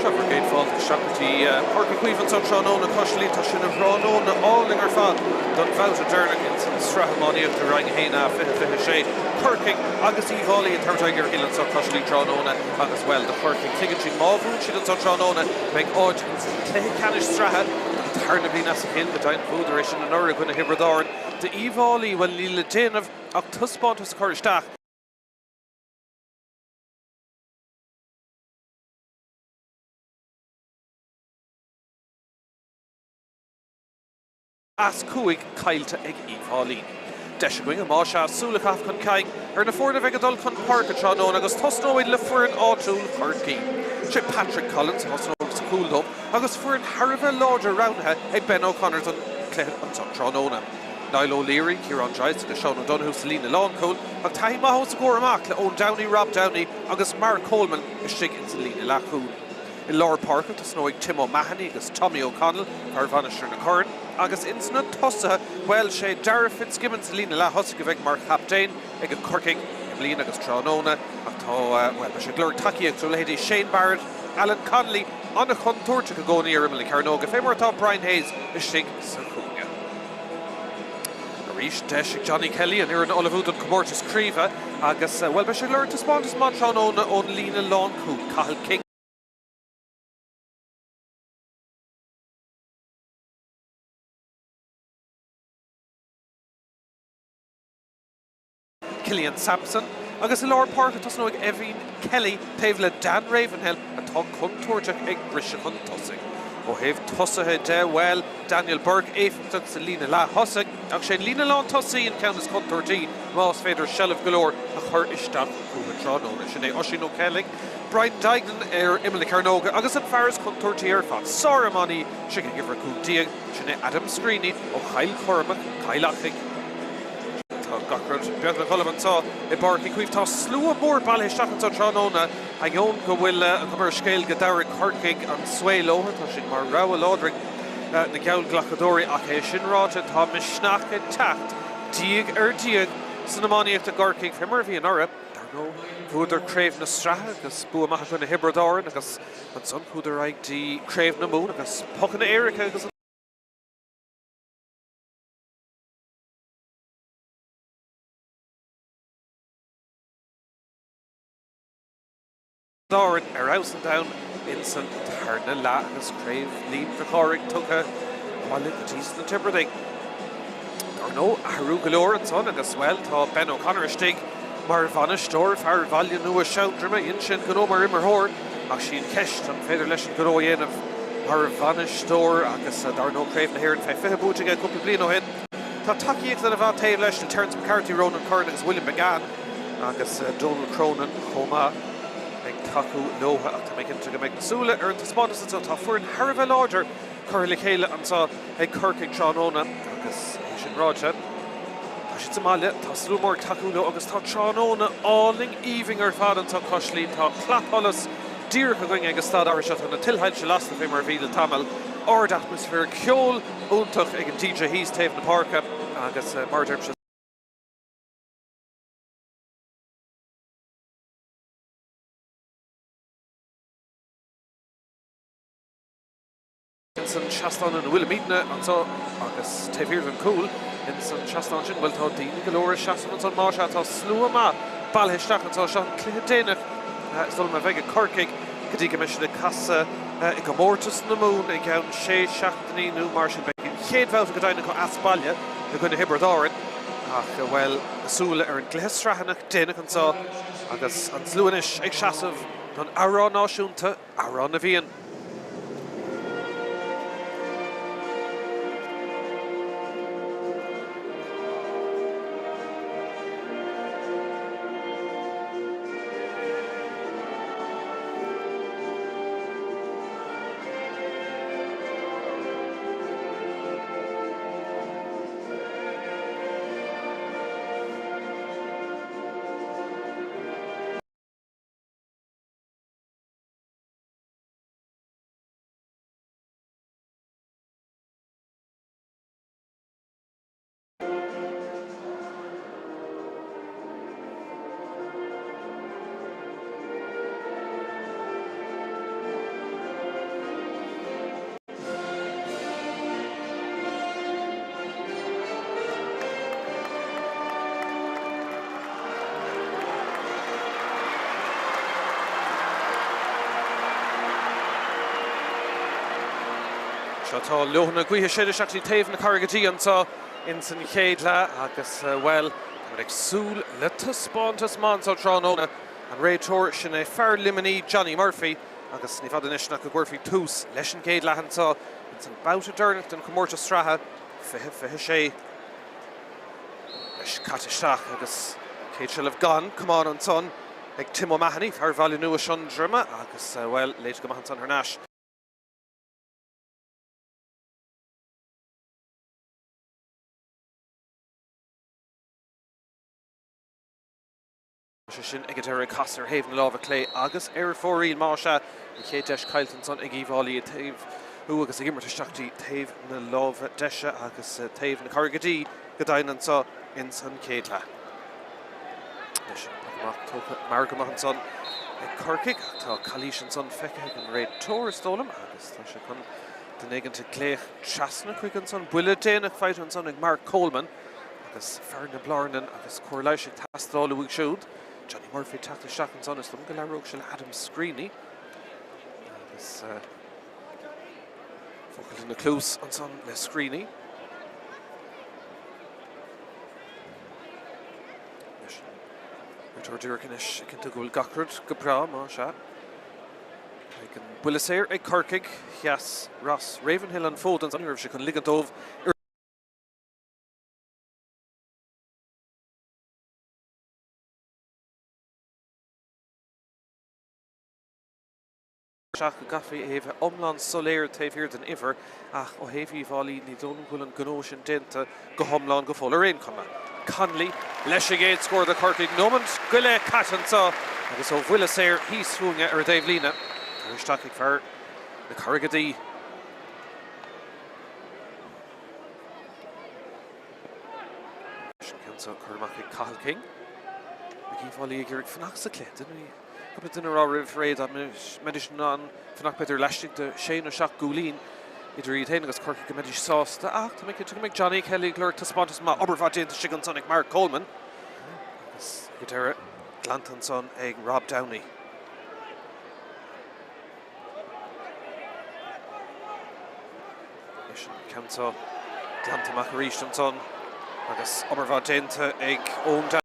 Seo bhur gcéad fáilte isteach go dtí Páirc Uí Chaoimh anso tráthnóna cois Laoi. Tá sé ina thráthnóna álainn ar fad don bhabhta deireanach ins an tSraith Iománaíochta Roinn 1A 2026. Corcaigh agus Uíbh Fhailí ag tabhairt aghaidh ar a chéile anso cois Laoi tráthnóna agus, bhuel, do Chorcaigh, tuigeann siad má bhuann siad anso tráthnóna beidh áit ins an cluiche ceannais sraithe don tarna bliain as a chéile. Go deimhin bhuadar é sin anuraidh i gcoinne Thiobraid Árann. D'Uíbh Fhailí, bhuel, níl le déanamh ach taispeántas a chur isteach. as 5 caillte ag Uíbh Fhailí. Deis againn, más ea, súil a chaitheamh chun cinn ar na foirne a bheidh ag dul chun páirce tráthnóna agus tosnóimid le foireann áitiúil Chorcaí. Sé Patrick Collins a thosnóidh sa chúl dóibh agus foireann thar a bheith láidir roghnaithe ag Ben O'Connor don chluiche anso tráthnóna. Niall O'Leary, Ciarán Joyce agus Seán O'Donoghue sa líne lánchúil ach taithí maith os a gcomhair amach le Eoin Downey, Rob Downey agus Mark Coleman istigh ins an líne leathchúil. I lár páirce tosnóidh Tim O'Mahony agus Tommy O'Connell, fear Mhainistir na Corann, agus ins na tosaithe, bhuel, sé Darragh Fitzgibbon sa líne leath-thosaigh a bheidh mar chaptaen ag Corcaigh i mbliana agus tráthnóna ach tá, bhuel, beidh sé ag lorg tacaíocht ó leithéidí Shane Barrett, Alan Connolly, an-chontúirteach i gcónaí ar imeall na cearnóige, fé mar atá Brian Hayes istigh sa chúinne. Arís, deis ag Johnny Kelly an fhoireann a ullmhú don chomórtas craoibhe agus, bhuel, beidh sé ag lorg taispeántas maith tráthnóna ón líne lánchúil, Cathal King. Killian Sampson, agus i lár páirce tosnóidh Eimhín Kelly taobh le Dan Ravenhill atá contúirteach ag briseadh chun tosaigh. Ó thaobh tosaithe de, bhuel, Daniel Burke éifeachtach sa líne leath-thosaigh, ach sé an líne lán-tosaí an ceann is contúirtí más féidir seilbh go leor a chur isteach fúthu tráthnóna. Sin é Oisín Ó Ceallaigh, Brian Duignan ar imeall na cearnóige agus an fear is contúirtí ar fad, sár-iománaí, istigh ag uimhir 15, Sin é Adam Screeney ó Chill Chormaic, Cill Achaidh. Tá gach rud beagnach ullamh anseo i bPáirc Uí Chaoimh. Tá slua mór bailithe isteach anseo tráthnóna, ainneoin go bhfuil an chuma ar an scéal go dtabharfaidh Corcaigh an svae leo. Tá siad mar rogha láidir ag na geallghlacadóirí ach é sin ráite, tá misneach ag teacht diaidh ar diaidh san iománaíocht i gCorcaigh, fé mar a bhí anuraidh. Dar ndóigh, bhuadar Craobh na Sraithe agus bua maith i gcoinne Thiobraid Árann agus Ansan chuadar ar aghaidh dtí Craobh na Mumhan agus pocanna éirice agus an Árainn ar fheabhas an domhan ins an tarna leath agus Craobh Liam Mhic Cárthaigh tugtha abhaile go dtí sna Tiobradaigh. Dar ndóigh, athrú go leor ansan agus, bhuel, tá Ben O'Connor istigh mar bhainisteoir, fear Bhaile Nua Seandroma, dhein sé an gnó mar imreoir ach sí an cheist an féidir leis an gnó a dhéanamh mar bhainisteoir agus dar ndóigh Craobh na hÉireann fé 20 buaite aige cúpla bliain ó shin. Tá tacaíocht ana mhaith taobh leis, Terence McCarthy, Ronan Curran agus William McGann agus Donal Cronin chomh maith ag tacú leo ach tá mé cinnte go mbeidh na súile ar an taispeántas anseo. Tá foireann thar a bheith láidir curtha le chéile anseo ag Corcaigh tráthnóna agus é sin ráite, tá siad sa mbaile, tá slua mór ag tacú leo agus tá tráthnóna álainn aoibhinn ar fad anseo cois Laoi. Tá clapsholas díreach againn ag an staid áirithe seo, tá na tuilshoilse lasta fé mar a bhí le tamall. Ard-atmaisféar, ceol iontach ag an DJ thíos taobh na páirce agus mar a deirimse, Ins an seastán ina bhfuilimidne anso agus taobh thiar den chúl ins an seastán sin, bhuel tá daoine go leor ag seasamh ansan más ea, tá slua maith bailithe isteach anso. Seo an cluiche déanach is dóigh liom a bheidh ag Corcaigh go dtí go mbeidh siad ag casadh i gcomórtas na Mumhan i gceann sé seachtainí nó mar sin. Beidh an chéad bhabhta go deimhin acu as baile i gcoinne Thiobraid Árann ach, bhuel, na súile ar an gcluiche sraitheannach déanach anso agus an slua anois ag seasamh don amhrán náisiúnta. Amhrán na bhFiann. Sea, tá leoithne gaoithe ag séideadh isteach go dtí taobh na Carraige Dí anseo ins an chéad leath agus, bhuel, táimid ag súil le taispeántas maith anseo tráthnóna. An réiteoir, sin é fear Luimnigh, Johnny Murphy, agus ní fada anois ach go gcuirfí tús leis an gcéad leath anseo ins an babhta deireanach den chomórtas sraithe 2026. Anois caite isteach agus chéad seilbh gan camán ansan ag Tim O'Mahony, fear Bhaile Nua Seondroma agus, bhuel, léite go maith ansan thar n-ais. Sé sin ag an deireadh ag casadh ar thaobh na láimhe clé agus ar fóraoil más ea. An chéad deis caillte ansan ag Uíbh Fhailí ag taobhú agus ag imirt isteach dtí taobh na láimhe deise agus taobh na Carraige Dí go deimhin anso ins an chéad leath. Anois an poc amach tógtha mear go maith ansan ag Corcaigh ach tá calaois ansan feicthe ag an réiteoir is dóigh liom agus tá sé chun duine éigin a ghlaoch trasna chuige ansan. Buille déanach faighte ansan ag Mark Coleman. Agus fear na Blarnan agus cóir leighis ag teastáil uaidh siúd. Johnny Murphy ag teacht isteach ansan, is dóigh liom go labhródh sé le Adam Screeney. Agus focal ina chluas ansan le Screeney. Anois, réiteoir díreach anois ag cinntiú go bhfuil gach rud go breá, más ea. Beidh an buille saor ag Corcaigh. Sheas Ross Ravenhill an fód ansan, ní raibh sé chun ligean dóibh. Isteach go gcaithfí é a bheith iomlán soiléir taobh thiar den uimhir ach ó thaobh Uíbh Fhailí ní dóigh liom go bhfuil an gnó sin déanta go hiomlán go fóill ar aon chuma. Connolly leis an gcéad scór do Chorcaigh. Nóimint go leith caite anseo agus ó bhuille saor thíos fúinne ar an dtaobhlíne. Curtha isteach ag fear na Carraige Dí. Sin ceann seo curtha amach ag Cathal King. Ag Uíbh Fhailí ag iarraidh fanacht sa chluiche. Duine cúpla duine a rá roimh ré dá mbeidís in ann fanacht b'fhéidir laistigh de sé nó seacht gcúilín idir iad féin agus Corcaigh go mbeidís sásta. Ach tá mé cinnte go mbeidh Johnny Kelly ag lorg taispeántas maith. Obair mhaith déanta istigh ansan ag Mark Coleman. Agus ag an deireadh glanta ansan ag Rob Downey. Leis an ceann seo glanta amach arís ansan agus obair mhaith déanta ag Eoin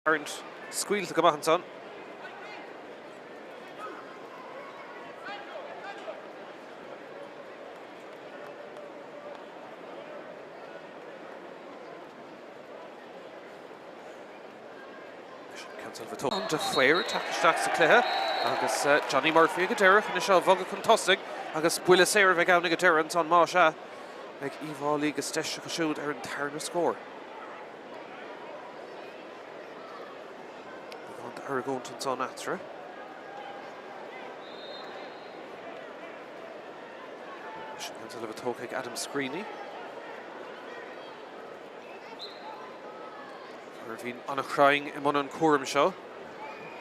Tarraingt scaoilte go maith ansan. Ceann de Paor ag teacht isteach sa chluiche agus Johnny Murphy ag an deireadh anois á bhogadh chun tosaigh agus buille saor a bheidh ann ag an deireadh ansan más ea ag Uíbh Fhailí agus deis acu siúd ar an tarna scór. Beagán d'argóint ansan eatarthu. Sin an seilbh tógtha ag Adam Screeney. Fear a bhíonn an-chruinn i mbun an chúraim seo.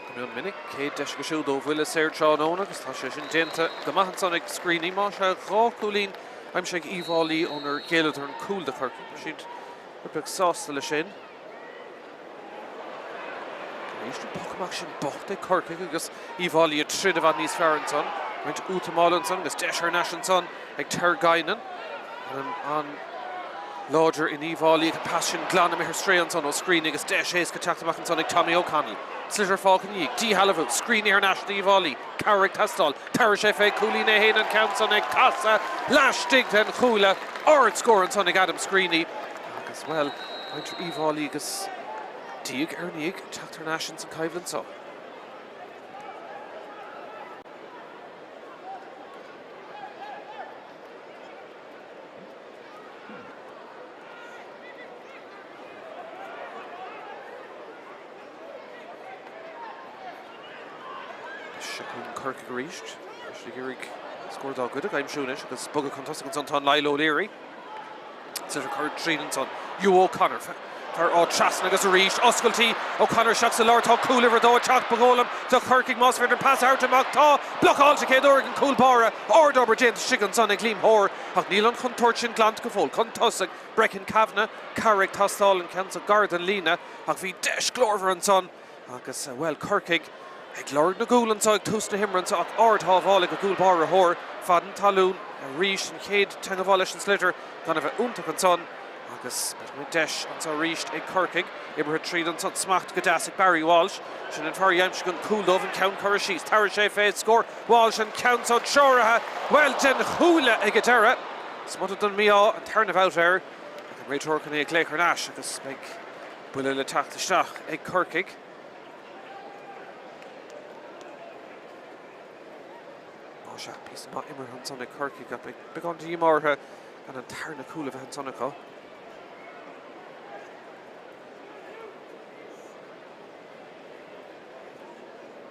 Go mion minic, céad deis acu siúd ó bhuille saor tráthnóna agus tá sé sin déanta go maith ansan ag Screeney. Más ea, 2 chúilín aimsithe ag Uíbh Fhailí ónar ghéilleadar an cúl do Chorcaigh. Tá siad rud beag sásta leis sin. Arís an poc amach sin bocht ag Corcaigh agus Uíbh Fhailí ag troid i bhfad níos fearr ansan. Roinnt útamála ansan agus deis thar n-ais ansan ag Ter Guinan. Ainm an-láidir in Uíbh Fhailí. An pas sin glan imithe ar strae ansan ó Screeney agus deis éasca teacht amach ansan ag Tommy O'Connell. Sliotar fágtha ina dhiaidh. Díshealbhú. Screeney thar n-ais d'Uíbh Fhailí. Cabhair ag teastáil. Tabharfaidh sé fé chúilín é fhéin an ceann san ag casadh laistigh den chuaille. Ard-scór ansan ag Adam Screeney agus, bhuel, muintir Uíbh Fhailí agus diaidh ar ndiaidh teacht thar n-ais ins an choimhlint seo. Seo chugainn Corcaigh arís. Tá siad ag iarraidh scór dá gcuid a aimsiú anois agus bogadh chun tosaigh ansan tá Niall O'Leary. Sliotar curtha tríd ansan. Hugh O'Connor. Fear Áth Trasna agus arís oscailtí O'Connor isteach sa lár. Tá cúl uimhir a dó ag teacht, ba dhóigh liom, do Chorcaigh más féidir an pas a thabhairt amach. Tá! Blocáilte chéad uair ag an cúl báire. Ard-obair déanta istigh ansan ag Liam Hoare ach níl an chontúirt sin glanta go fóill. Chun tosaigh, Brecon Kavanagh, cabhair ag teastáil an ceann so gar don líne ach bhí deis glórmhar ansan agus, bhuel, Corcaigh ag lorg na gcúl anso ag tús na himeartha anso ach ard-shábháil ag an gcúl báire Hoare. Fad an talún arís an chéad teangmháil leis an sliotar gan a bheith iontach ansan agus beidh deis anso arís ag Corcaigh. Oibrithe tríd ansan, smacht go deas ag Barry Walsh. Sin an fear a d'aimsigh an cúl dóibh, an ceann curtha síos. Tabharfaidh sé fé scór. Walsh an ceann so treoraithe, bhuel, den chuaille ag an deireadh. Smut den mí-ádh an tarna bhabhta air ag an réiteoir chun é a ghlaoch thar n-ais agus beidh buille le teacht isteach ag Corcaigh. Má sea, píosa maith imeartha ansan ag Corcaigh ach beidh beagán de dhíomá orthu gan an tarna cúl a bheith ansan acu.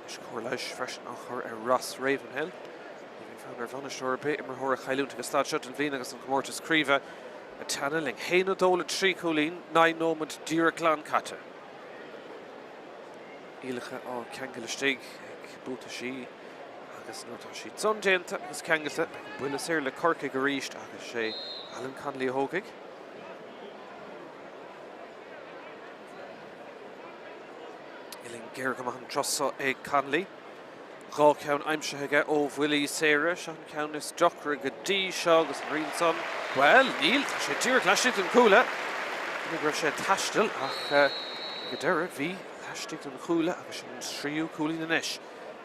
Anois cóir leighis freisin á chur ar Ross Ravenhill. Ní bhíonn fonn ar bhainisteoir ar bith imreoir a chailliúint ag an staid seo den bhliain agus an comórtas craoibhe ag teannadh linn. 1-2 le 3 chúilín, 9 nóiméad díreach glan caite. Iallacha á ceangal istigh ag buataisí agus nuair atá siad san déanta agus ceangailte, beidh an buille saor le Corcaigh arís agus sé Alan Connolly a thógfaidh. Uillinn géar go maith an turas seo ag Connolly. 2 cheann aimsithe aige ó bhuillí saora. Seo an ceann is deacra go dtí seo agus an rian san, bhuel, níl, tá sé díreach laistigh den chuaille. Ní go raibh sé ag taisteal ach ag an deireadh bhí laistigh den chuaille agus sin an tríú cúilín anois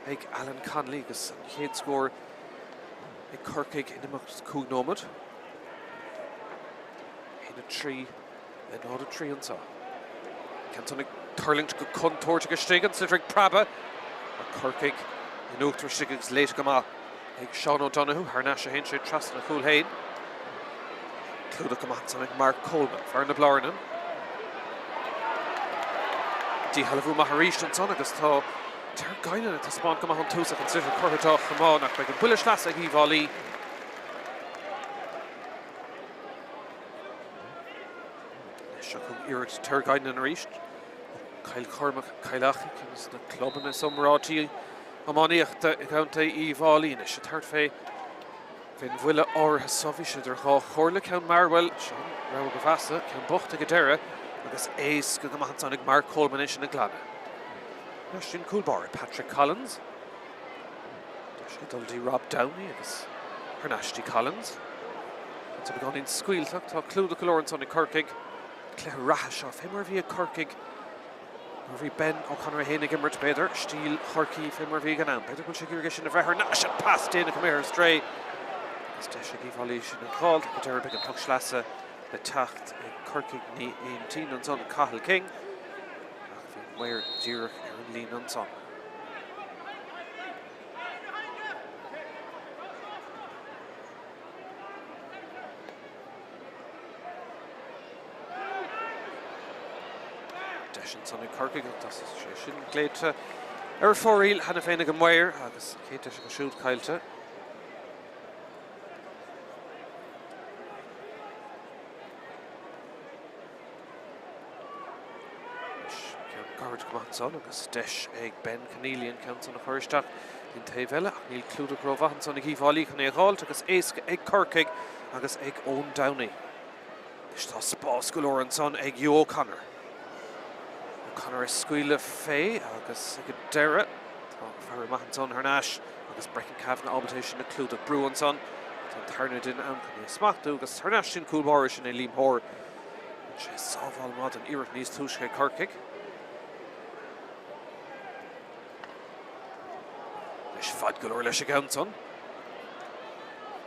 ag Alan Connolly agus an chéad scór ag Corcaigh in imeacht 5 nóiméad. 1 3. Le 0 3 anseo. Ceann san ag tuirlingt go contúirteach istigh, an sliotar ag preabadh. Ach Corcaigh in uachtar istigh agus léite go maith ag Seán O'Donoghue. Thar n-ais a théann sé trasna a chúl féin. Clúdach go maith ansan ag Mark Coleman, fear na Blarnan. Díshealbhú maith arís ansan agus tá Ter Guinan ag taispeáint go maith ón tús ach an sliotar curtha dá chamán ach beidh an buille sleasa ag Uíbh Fhailí. Seo chugainn iarracht Ter Guinan arís. Cill Chormaic, Cill Achaidh, ceann de na clubanna is iomráití iománaíochta i gContae Uíbh Fhailí anois ag tabhairt fé fén bhuille áirithe so. Bhí sé idir dhá chomhairle, ceann mear, bhuel, seo an rogha ba mheasa, ceann bocht ag an deireadh agus éasca go maith ansan ag Mark Coleman é sin a ghlanadh. Anois sin cúl báire Patrick Collins. Deis ag dul dtí Rob Downey agus thar n-ais dtí Collins. Tá beagáinín scaoilteach, tá clúdach go leor ansan ag Corcaigh. Cluiche reatha seo, fé mar a bhí ag Corcaigh nuair a bhí Ben O'Connor é féin ag imirt, b'fhéidir, stíl Chorcaí fé mar a bhí ag an am. B'fhéidir go bhfuil sé ag iarraidh é sin a bhreith thar n-ais, an pas déanach amuigh ar strae. Agus deis ag Uíbh Fhailí sin a dh'fháil, go deireadh beidh an poc sleasa le teacht ag Corcaigh ní aontaíonn ansan Cathal King. Ach bhí an maor díreach ar an líne ansan. Deis ansan ag Corcaigh ach tá sé sin glaoite ar fóraoil cheana féin ag an maor agus an chéad deis acu siúd caillte. Anois, ceann gairid go maith ansan agus deis ag Ben Conneely an ceann san a chur isteach den taobh eile ach níl clúdach rómhaith ansan ag Uíbh Fhailí chun é a dh'fháilt agus éasca ag Corcaigh agus ag Eoin Downey. Anois tá spás go leor ansan ag Hugh O'Connor. O'Connor ag scaoileadh fé agus ag an deireadh tá fear maith ansan thar n-ais agus Brecon Kavanagh ábalta é sin a chlúdach. Brú ansan, tá an tarna duine ann chun é a smachtú agus thar n-ais sin cúl báire sin é Liam Hoare. Rinne sé sábháil maith den iarracht níos túisce ag Corcaigh. Anois fad go leor leis an gceann san.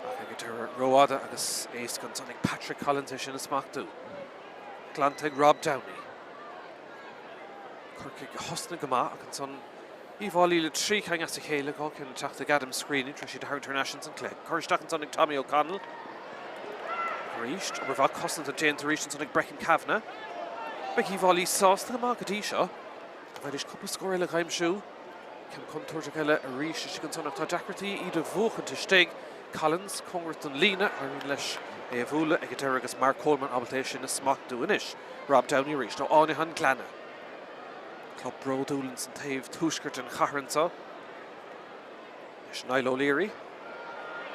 Ach ag an deireadh rófhada agus éasca ansan ag Patrick Collins é sin a smachtú. Glanta ag Rob Downey. Corcaigh a thosnaigh go maith ach ansan Uíbh Fhailí le 3 cinn as a chéile, 2 ceann ag teacht ag Adam Screeney, tar éis iad a tharraingt thar n-ais ins an cluiche. Cur isteach ansan ag Tommy O'Connell. Arís, obair mhaith cosanta déanta arís ansan ag Brecon Kavanagh. Beidh Uíbh Fhailí sásta go maith go dtí seo. Dá mbeidís cúpla scór eile a dh'aimsiú. Ceann contúirteach eile arís istigh ansan ach tá deacrachtaí iad a bhuachaint istigh. Collins cóngarach don líne, éiríonn leis é a bhualadh ag an deireadh agus Mark Coleman ábalta é sin a smachtú anois. Rob Downey arís ó Fháinne an Ghleanna. Club bródúil ins an taobh tuaiscirt den chathair anseo. Anois Niall O'Leary.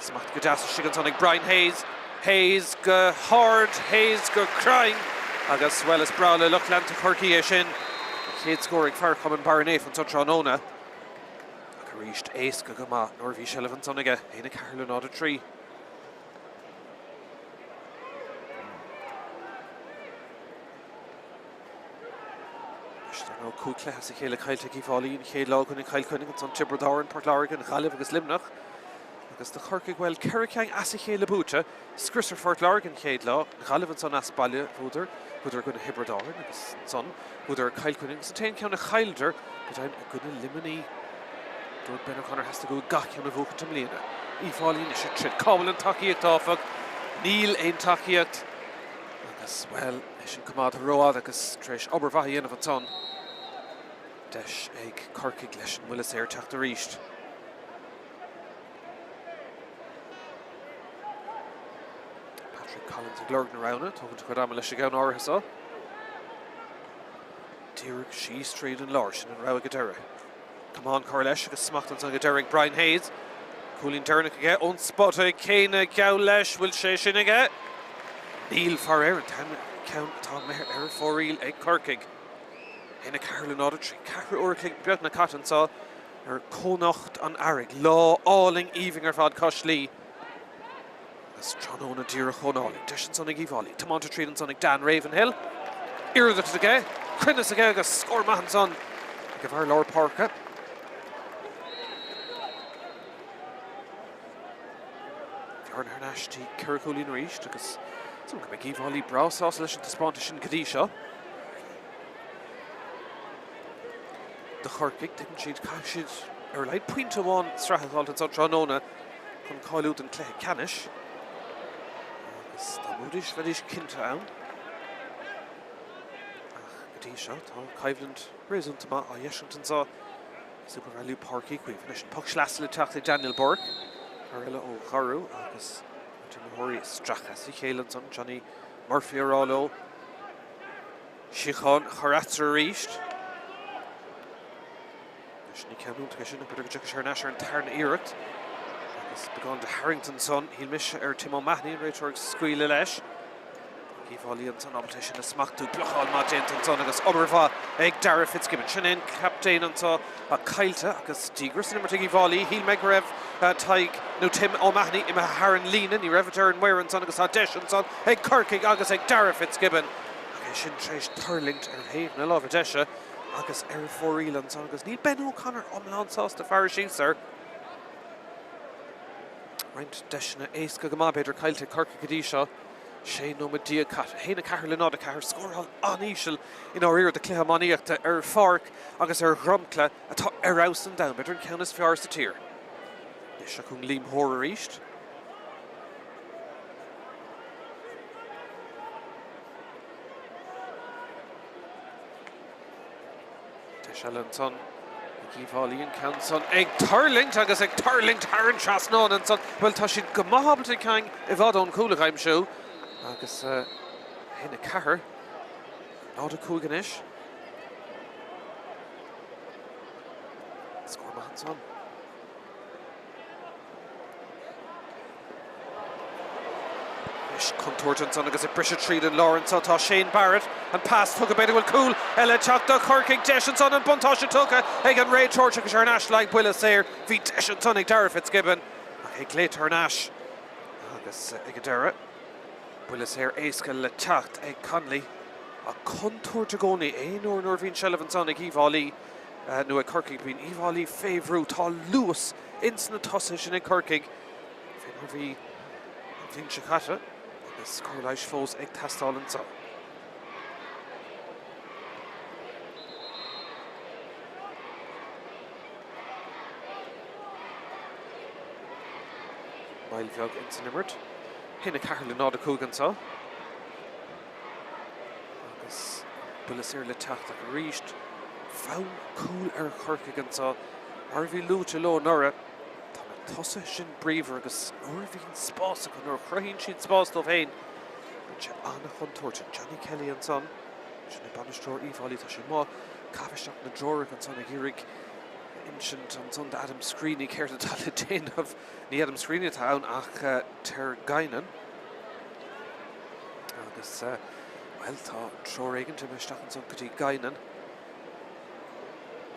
Smacht go deas istigh ansan ag Brian Hayes. Hayes go hard, Hayes go cruinn agus, bhuel, is breá le lucht leanta Chorcaí é sin. An chéad scór ag fear Chumann Barra Naofa anso tráthnóna. Ach arís, éasca go maith nuair a bhí seilbh ansan aige, 1, 4 le 0, 3. Anois, dar ndóigh, 5 cluiche as a chéile caillte ag Uíbh Fhailí, an chéad lá i gcoinne Chill Chainnigh, ansan Tiobraid Árann, Port Láirge, an Ghaillimh agus Luimneach. Agus do Chorcaigh, bhuel, 4 ceann as a chéile buaite. Scrios ar Phort Láirge an chéad lá, an Ghaillimh ansan as baile, bhuadar, bhuadar i gcoinne Thiobraid Árann agus ansan bhuadar ar Chill Chainnigh agus an t-aon ceann a chailleadar, go deimhin, i gcoinne Luimnigh. Dúirt Ben O'Connor theastaigh uaidh gach ceann a bhuachaint i mbliana. Uíbh Fhailí anois ag troid. Cá bhfuil an tacaíocht, áfach? Níl aon tacaíocht. Agus, bhuel, é sin coimeádta rófhada agus tar éis obair mhaith a dhéanamh ansan, deis ag Corcaigh leis an mbuille saor teacht arís. Patrick Collins ag lorg na roghanna, tógaint a chuid ama leis an gceann áirithe seo. Díreach síos tríd an lár, sin an rogha ag an deireadh. Camán curtha leis agus smacht ansan go deireadh ag Brian Hayes. Cúilín deireanach aige ón spota céanna geall leis, bhfuil sé sin aige? Níl, faraor, an t-aon ceann atá imithe ar fóraoil ag Corcaigh. 1, 4 le 0, 3, ceathrú uair a chloig beagnach caite anseo ar Chónocht an Earraigh. Lá álainn aoibhinn ar fad cois Laoi. Agus tráthnóna díreach chomh álainn. Deis ansan ag Uíbh Fhailí. Tiomáinte tríd ansan ag Dan Ravenhill. Iarracht aige, cruinneas aige agus scór maith ansan ag an bhfear lár páirce. Bhearna thar n-ais dtí 4 chúilín arís agus is dócha go mbeidh Uíbh Fhailí breá sásta leis an taispeántas sin go dtí seo. Do Chorcaigh, tuigeann siad, caithfidh siad ar a laghad pointe amháin sraithe a fháilt anso tráthnóna. chun cáiliú don chluiche ceannais agus dá mbuafaidís bheidís cinnte ann. Ach go dtí seo tá coimhlint réasúnta maith á fheiscint anseo i Supervalu Páirc Uí Chaoimh. Anois an poc sleasa le teacht ag Daniel Burke, fear eile ó Dharú agus na himreoirí ag stracadh as a chéile ansan, Johnny Murphy a rá leo síocháin a chur eatarthu arís. Anois ní ceann iontach é sin, ach b'fhéidir go dtiocfaidh sé thar n-ais ar an tarna iarracht. Agus beagán de tharraingt ansan, shíl mise ar Tim O'Mahony, an réiteoir ag scaoileadh leis. Uíbh Fhailí ansan ábalta é sin a smachtú. Blocáil maith déanta ansan agus obair mhaith ag Darragh Fitzgibbon. Sin é an captaen anso ach caillte agus díograis san imirt ag Uíbh Fhailí. Shíl mé go raibh Tadhg nó Tim O'Mahony imithe thar an líne. Ní raibh, a deir an maor ansan agus tá deis ansan ag Corcaigh agus ag Darragh Fitzgibbon. Ach é sin tar éis tuirlingt ar thaobh na láimhe deise. Agus ar fóraoil ansan agus níl Ben O'Connor iomlán sásta faire síos air. Roinnt deiseanna éasca go maith b'fhéidir caillte ag Corcaigh go dtí seo. 16 nóiméad caite. 1, 4 le 0, 4. Scóráil an-íseal i ndáiríre do chluiche iománaíochta ar pháirc agus ar dhromchla atá ar fheabhas an domhan, b'fhéidir an ceann is fearr sa tír. Anois seo chugainn Liam Hoare arís. Deis eile ansan ag Uíbh Fhailí, an ceann san ag tuirlingt agus ag tuirlingt thar an trasnán ansan. Bhuel, tá siad go maith ábalta cinn i bhfad ón chúl a aimsiú agus 1, 4, 0, 5 anois. Scór maith ansan. Anois contúirt ansan agus ag briseadh tríd an lár anso tá Shane Barrett. An pas tugtha, b'fhéidir go bhfuil cúl eile ag teacht do Chorcaigh. Deis ansan, an buntáiste tugtha ag an réiteoir agus ar ais le haghaidh buille saor. Bhí deis ansan ag Darragh Fitzgibbon ach é glaoite thar n-ais agus ag an deireadh, buille saor éasca le teacht ag Connolly. Ach contúirt i gcónaí aon uair nuair a bhíonn seilbh ansan ag Uíbh Fhailí nó ag Corcaigh, bíonn Uíbh Fhailí fé bhrú. Tá luas ins na tosaithe sin ag Corcaigh. Fé mar bhí an bhliain seo caite agus cóir leighis fós ag teastáil anseo. Moill bheag ins an imirt. 1, 4 le 0, 5 anseo. Agus buille saor le teacht ach arís fonn cúl ar Chorcaigh anseo. Mar a bhí luaite leo anuraidh, tá na. tosaithe sin bríomhar agus nuair a bhíonn spás acu, nuair a chruthaíonn siad spás dóibh féin, bíonn sé an-chontúirteach. Johnny Kelly ansan, sin é bainisteoir Uíbh Fhailí, tá sé amuigh ag caitheamh isteach na dtreoracha ansan ag iarraidh a insint ansan d'Adam Screeney céard atá le déanamh. Ní Adam Screeney atá ann ach Ter Guinan. Agus, bhuel, tá treoir éigin imithe isteach ansan go dtí Guinan.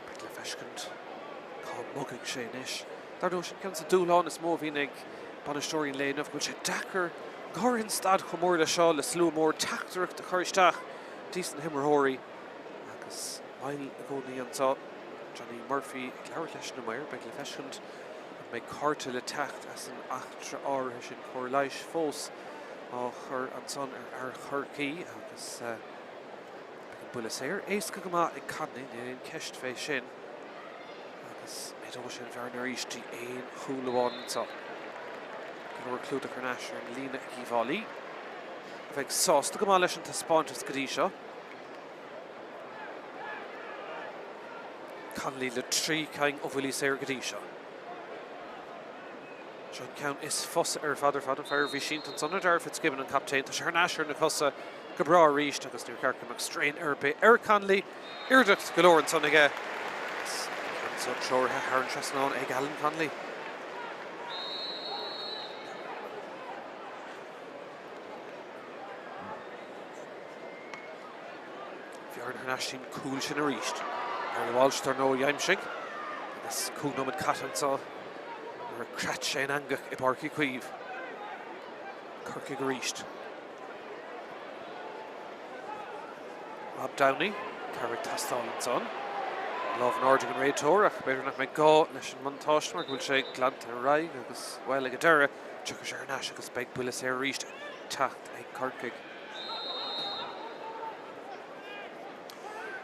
Beidh le feiscint cá mbogfaidh sé anois. Dar ndóigh, sin ceann de na dúshláin is mó a bhíonn ag bainisteoirí an lae inniu, go bhfuil sé deacair, go háirithe in staid chomh mór leis seo, le slua mór, teachtaireacht a chur isteach dtís na himreoirí. Agus moill i gcónaí anseo. Johnny Murphy ag labhairt leis na maoir. Beidh le feiscint an mbeidh cárta le teacht as an eachtra áirithe sin. Cóir leighis fós á chur ansan ar fhear Chorcaí agus. Beidh an buille saor éasca go maith ag Connolly, níl aon cheist fé sin. Agus méadóidh sé an bhearna arís dtí aon chúl amháin anseo. Go leor clúdach thar n-ais ar an líne ag Uíbh Fhailí, a bheidh sásta go maith leis an taispeántas go dtí seo. Connolly le 3 cinn ó bhuillí saora go dtí seo. Seo an ceann is fusa ar fad ar fad, an fear a bhí sínte ansan ar Darragh Fitzgibbon, an captaen. Tá sé thar n-ais ar na cosa go breá arís agus níor cheart go mbeadh strain ar bith ar Connolly. Iarracht go leor ansan aige agus an ceann seo treoraithe thar an trasnán ag Alan Connolly. Bhearna thar n-ais an cúl sin arís. Iarla Walsh dar ndóigh a d'aimsigh agus 5 nóiméad caite anseo nuair a chreat sé an eangach i bPáirc Uí Chaoimh. Corcaigh arís. Rob Downey, cabhair ag teastáil ansan. Lámh in airde ag an réiteoir ach b'fhéidir nach mbeidh gá leis an mbuntáiste mar go bhfuil sé glanta ar aghaidh agus, bhuel, ag an deireadh, tiocfaidh sé thar n-ais agus beidh buille saor arís ag teacht ag Corcaigh.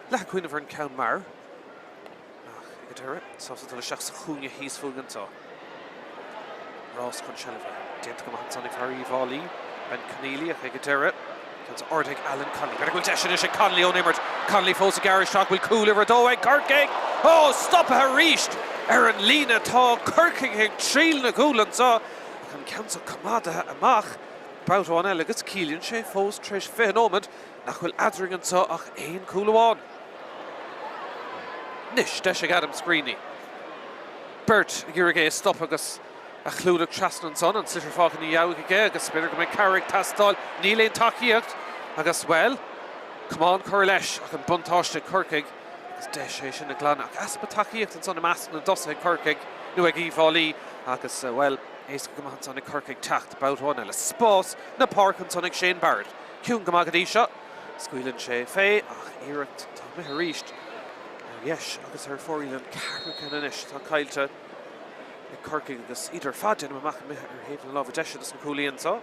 Leath ag cuimhneamh ar an ceann mear, ach ag an deireadh, sásta dul isteach sa chúinne thíos fúinn anseo. Rás chun seilbhe. Déanta go maith ansan ag fear Uíbh Fhailí, Ben Conneely, ach ag an deireadh, ceann ardaithe ag Alan Connolly. B'fhéidir go bhfuil deis anois ag Connolly ón imirt. Connolly fós ag gearradh isteach. Bhfuil cúl uimhir a dó ag Corcaigh? Ó, stoptha arís ar an líne. Tá Corcaigh ag triail na gcúl anseo, ach an ceann seo coimeádaithe amach. Babhta amháin eile agus ciallaíonn sé fós tar éis 20 nóiméad nach bhfuil eadrainn anseo ach aon chúl amháin. Anois, deis ag Adam Screeney. Beirt ag iarraidh é a stopadh agus a chlúdach trasna ansan, an sliotar fágtha ina dhiaidh aige agus b'fhéidir go mbeidh cabhair ag teastáil. Níl aon tacaíocht agus, bhuel, camán curtha leis ach an buntáiste ag Corcaigh agus deis é sin a ghlanadh. Ach easpa tacaíocht ansan i measc na dtosaithe ag Corcaigh nó ag Uíbh Fhailí agus, bhuel, Éasca go maith ansan ag Corcaigh teacht babhta amháin eile. Spás na páirce ansan ag Shane Barrett. Ciúin go maith go dtí seo. Scaoileann sé fé ach iarracht atá imithe arís ar dheis agus ar fóraoil an ceathrú ceann anois atá caillte ag Corcaigh agus iad ar fad, déanaim amach, imithe ar thaobh na láimhe deise dos na cúlaí anso.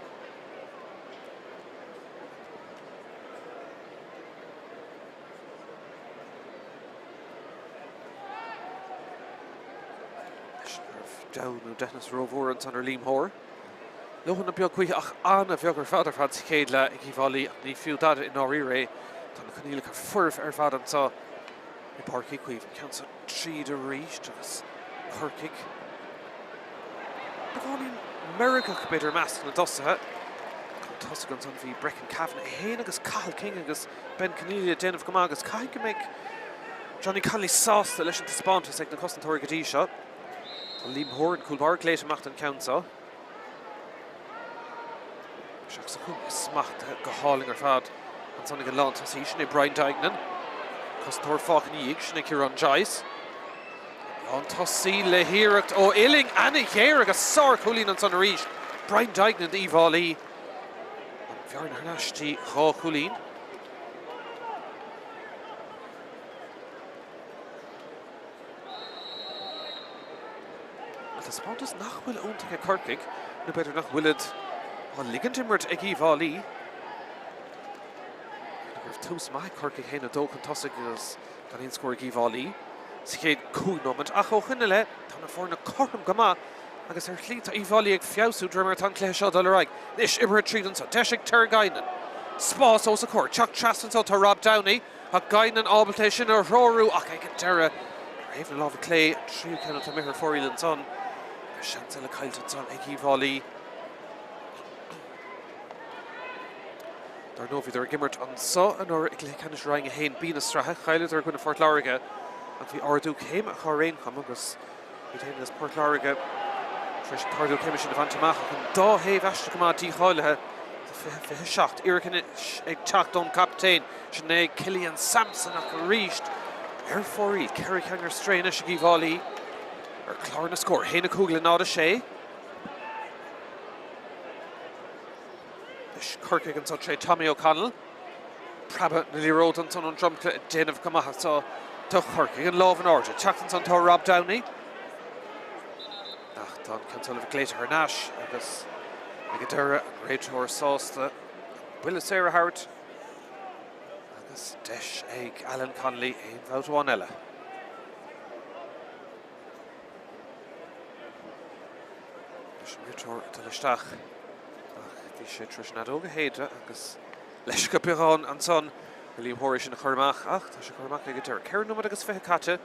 Ní raibh dabht nó deithneas rómhór ansan ar Liam Hoare. Leoithne beag choíche ach an-bheag ar fad ar fad sa chéad leath ag Uíbh Fhailí ach ní fiú dada i ndáiríre é. Tá na coinníollacha foirfe ar fad anseo i bPáirc Uí Chaoimh. An ceann seo tríd arís agus Corcaigh beagáinín meirgeach b'fhéidir i measc na dtosaithe. Chun tosaigh ansan bhí Brecon Kavanagh é féin agus Cathal King agus Ben Conneely ag déanamh go maith agus caithfidh go mbeidh Johnny Connolly sásta leis an taispeántas ag na cosantóirí go dtí seo. Tá Liam Hoare, an cúl báire, glaoite amach don cheann seo. Isteach sa chúinne, smachtaithe go hálainn ar fad ansan ag an lántosaí, sin é Brian Duignan. Cosantóir fágtha ina dhiaidh, sin é Ciarán Joyce. Lántosaí le hiarracht ó uillinn ana-ghéar agus sárchúilín ansan arís. Brian Duignan d'Uíbh Fhailí. An bhearna thar n-ais dtí 2 chúilín. Taispeántas nach bhfuil iontach ag Corcaigh, nó b'fhéidir nach bhfuilid á ligint imirt ag Uíbh Fhailí. Go raibh tús maith ag Corcaigh 1-2 chun tosaigh agus gan aon scór ag Uíbh Fhailí sa chéad 5 nóiméad ach ó shin i leith tá na foirne cothrom go maith agus ar shlí tá Uíbh Fhailí ag feabhsú de réir mar atá an cluiche seo ag dul ar aghaidh. Anois imeartha tríd anseo, deis ag Ter Guinan. Spás os a chomhair, teacht trasna anseo tá Rob Downey. Tá Guinan ábalta é sin a threorú ach ag an deireadh, ar thaobh na láimhe clé, an tríú ceann atá imithe ar fóraoil ansan. Seans eile caillte ansan ag Uíbh Fhailí. Dar ndóigh bhíodar ag imirt anso anuraidh i gcluiche ceannais Roinn 1B na sraithe. Chailleadar i gcoinne Phort Láirge ach bhí ardú céime acu ar aon chuma agus iad féin agus Port Láirge tar éis an t-ardú céime sin a bhaint amach ach an dá thaobh aisteach go maith dícháilithe do 2027. Iarracht anois ag teacht ón gcaptaen, sin é Cillian Sampson ach arís ar fóraoil, 4 cheann ar strae anois ag Uíbh Fhailí ar chlár na scór, 1-5 le 0-6. Anois Corcaigh anso tré Tommy O'Connell. Preabadh na liathróide ansan ón dromchla ag déanamh go maith anso do Chorcaigh. An lámh in airde. Teacht ansan tá Rob Downey. Ach tá an ceann san glaoite thar n-ais agus ag an deireadh an réiteoir sásta an buille saor a thabhairt agus deis ag Alan Connolly aon bhabhta amháin eile. Leis an réiteoir ag dul isteach ach bhí sé tar éis an fheadóg a shéideadh agus leis go beagán ansan ar Liam Hoare é sin a chur amach ach tá sé curtha amach ag an deireadh. 4 nóiméad agus 20 caite,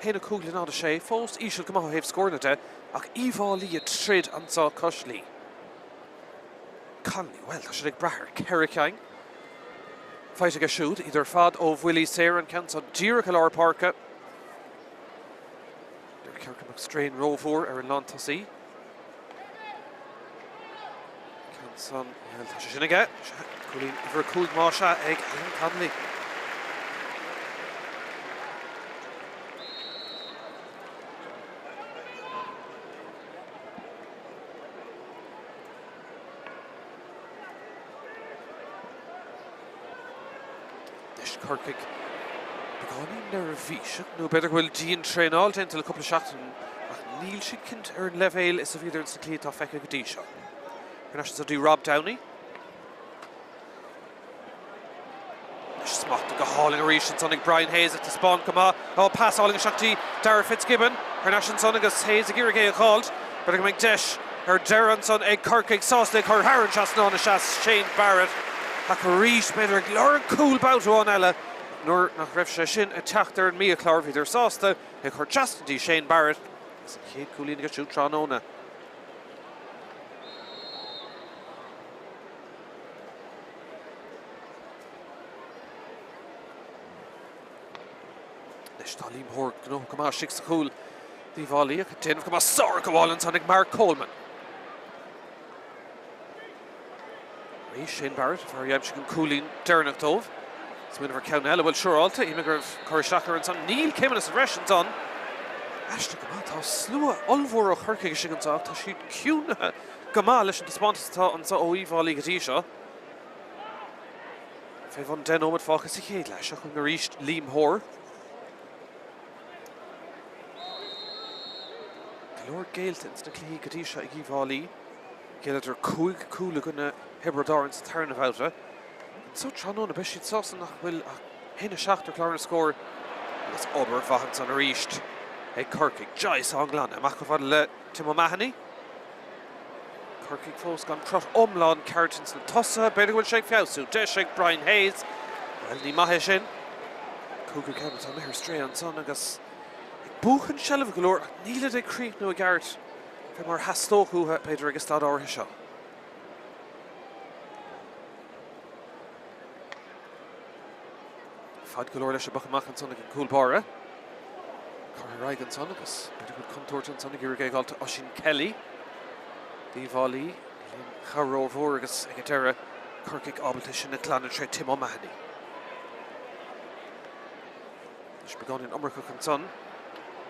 1 5 le 0 6, fós íseal go maith ó thaobh scóranna de ach Uíbh Fhailí ag troid anso cois Laoi. Connolly, bhuel tá siad ag brath ar 4 cheann faighte aige siúd, iad ar fad ó bhuillí saora, an ceann seo díreach i lár páirce. Níor cheart go mbeadh strain rómhór ar an lántosaí. Ceann san, bhuel, tá sé sin aige. Cúilín uimhir 5 más ea ag Alan Connolly. Anois Corcaigh beagáinín neirbhíseach, nó b'fhéidir go bhfuil dian-traenáil déanta le cúpla seachtain, ach níl siad cinnte ar an leibhéal is a bhíodar ins na cluichí atá feicthe go dtí seo. Thar n-ais anso dtí Rob Downey. Anois smachtaithe go hálainn arís ansan ag Brian Hayes ag taispeáint go maith. Ó, pas álainn isteach dtí Darragh Fitzgibbon. Thar n-ais ansan agus Hayes ag iarraidh é a dh'fháilt. B'fhéidir go mbeidh deis ar deireadh ansan ag Corcaigh sásta é cur thar an trasnán a sheas Shane Barrett. Ach arís, b'fhéidir ag lorg cúl babhta amháin eile nuair nach raibh sé sin ag teacht ar an mbiachlár, bhíodar sásta é chur trasna dtí Shane Barrett agus an chéad cúilín aige siúd tráthnóna. Anois tá Liam Hoare gnóthach go maith istigh sa chúl d'Uíbh Fhailí ach ag déanamh go maith sárghabháil ansan ag Mark Coleman. Arís Shane Barrett, fear a d'aimsigh an cúilín deireanach dóibh. Smaoineamh ar ceann eile, bhuel siúráilte, shíl mé go raibh cur isteach air ansan. Níl céimeanna sa bhreis ansan. Aisteach go maith, tá slua ollmhór ó Chorcaigh istigh anseo ach tá siad ciúnaithe go maith leis an taispeántas atá anseo ó Uíbh Fhailí go dtí seo. Fé bhun 10 nóiméad fágtha sa chéad leath. Seo chugainn arís Liam Hoare. Go leor géillte ins na cluichí go dtí seo ag Uíbh Fhailí. Ghéilleadar 5 cúl i gcoinne Thiobraid Árann sa tarna bhabhta. Anso tráthnóna beidh siad sásta nach bhfuil ach 1-7 ar chlár na scór agus obair mhaith ansan arís ag Corcaigh. Joyce á nglanadh amach chomh fada le Tim O'Mahony. Corcaigh fós gan crot iomlán ceart ins na tosaithe. B'fhéidir go bhfuil sé ag feabhsú. Deis ag Brian Hayes. Bhuel, ní maith é sin. Cúigiú ceann atá imithe ar strae ansan agus ag buachan seilbhe go leor ach nílid ag críochnú i gceart fé mar a theastódh uathu, b'fhéidir, ag an staid áirithe seo. Fad go leor leis an bpoc amach ansan ag an gcúl báire. Curtha ar aghaidh ansan agus b'fhéidir go bhfuil contúirt ansan ag iarraidh é a dh'fháilt Oisín Kelly. D'Uíbh Fhailí, níl aon chabhair rómhór agus ag an deireadh Corcaigh ábalta sin a ghlanadh tré Tim O'Mahony. Anois beagáinín iomarcach ansan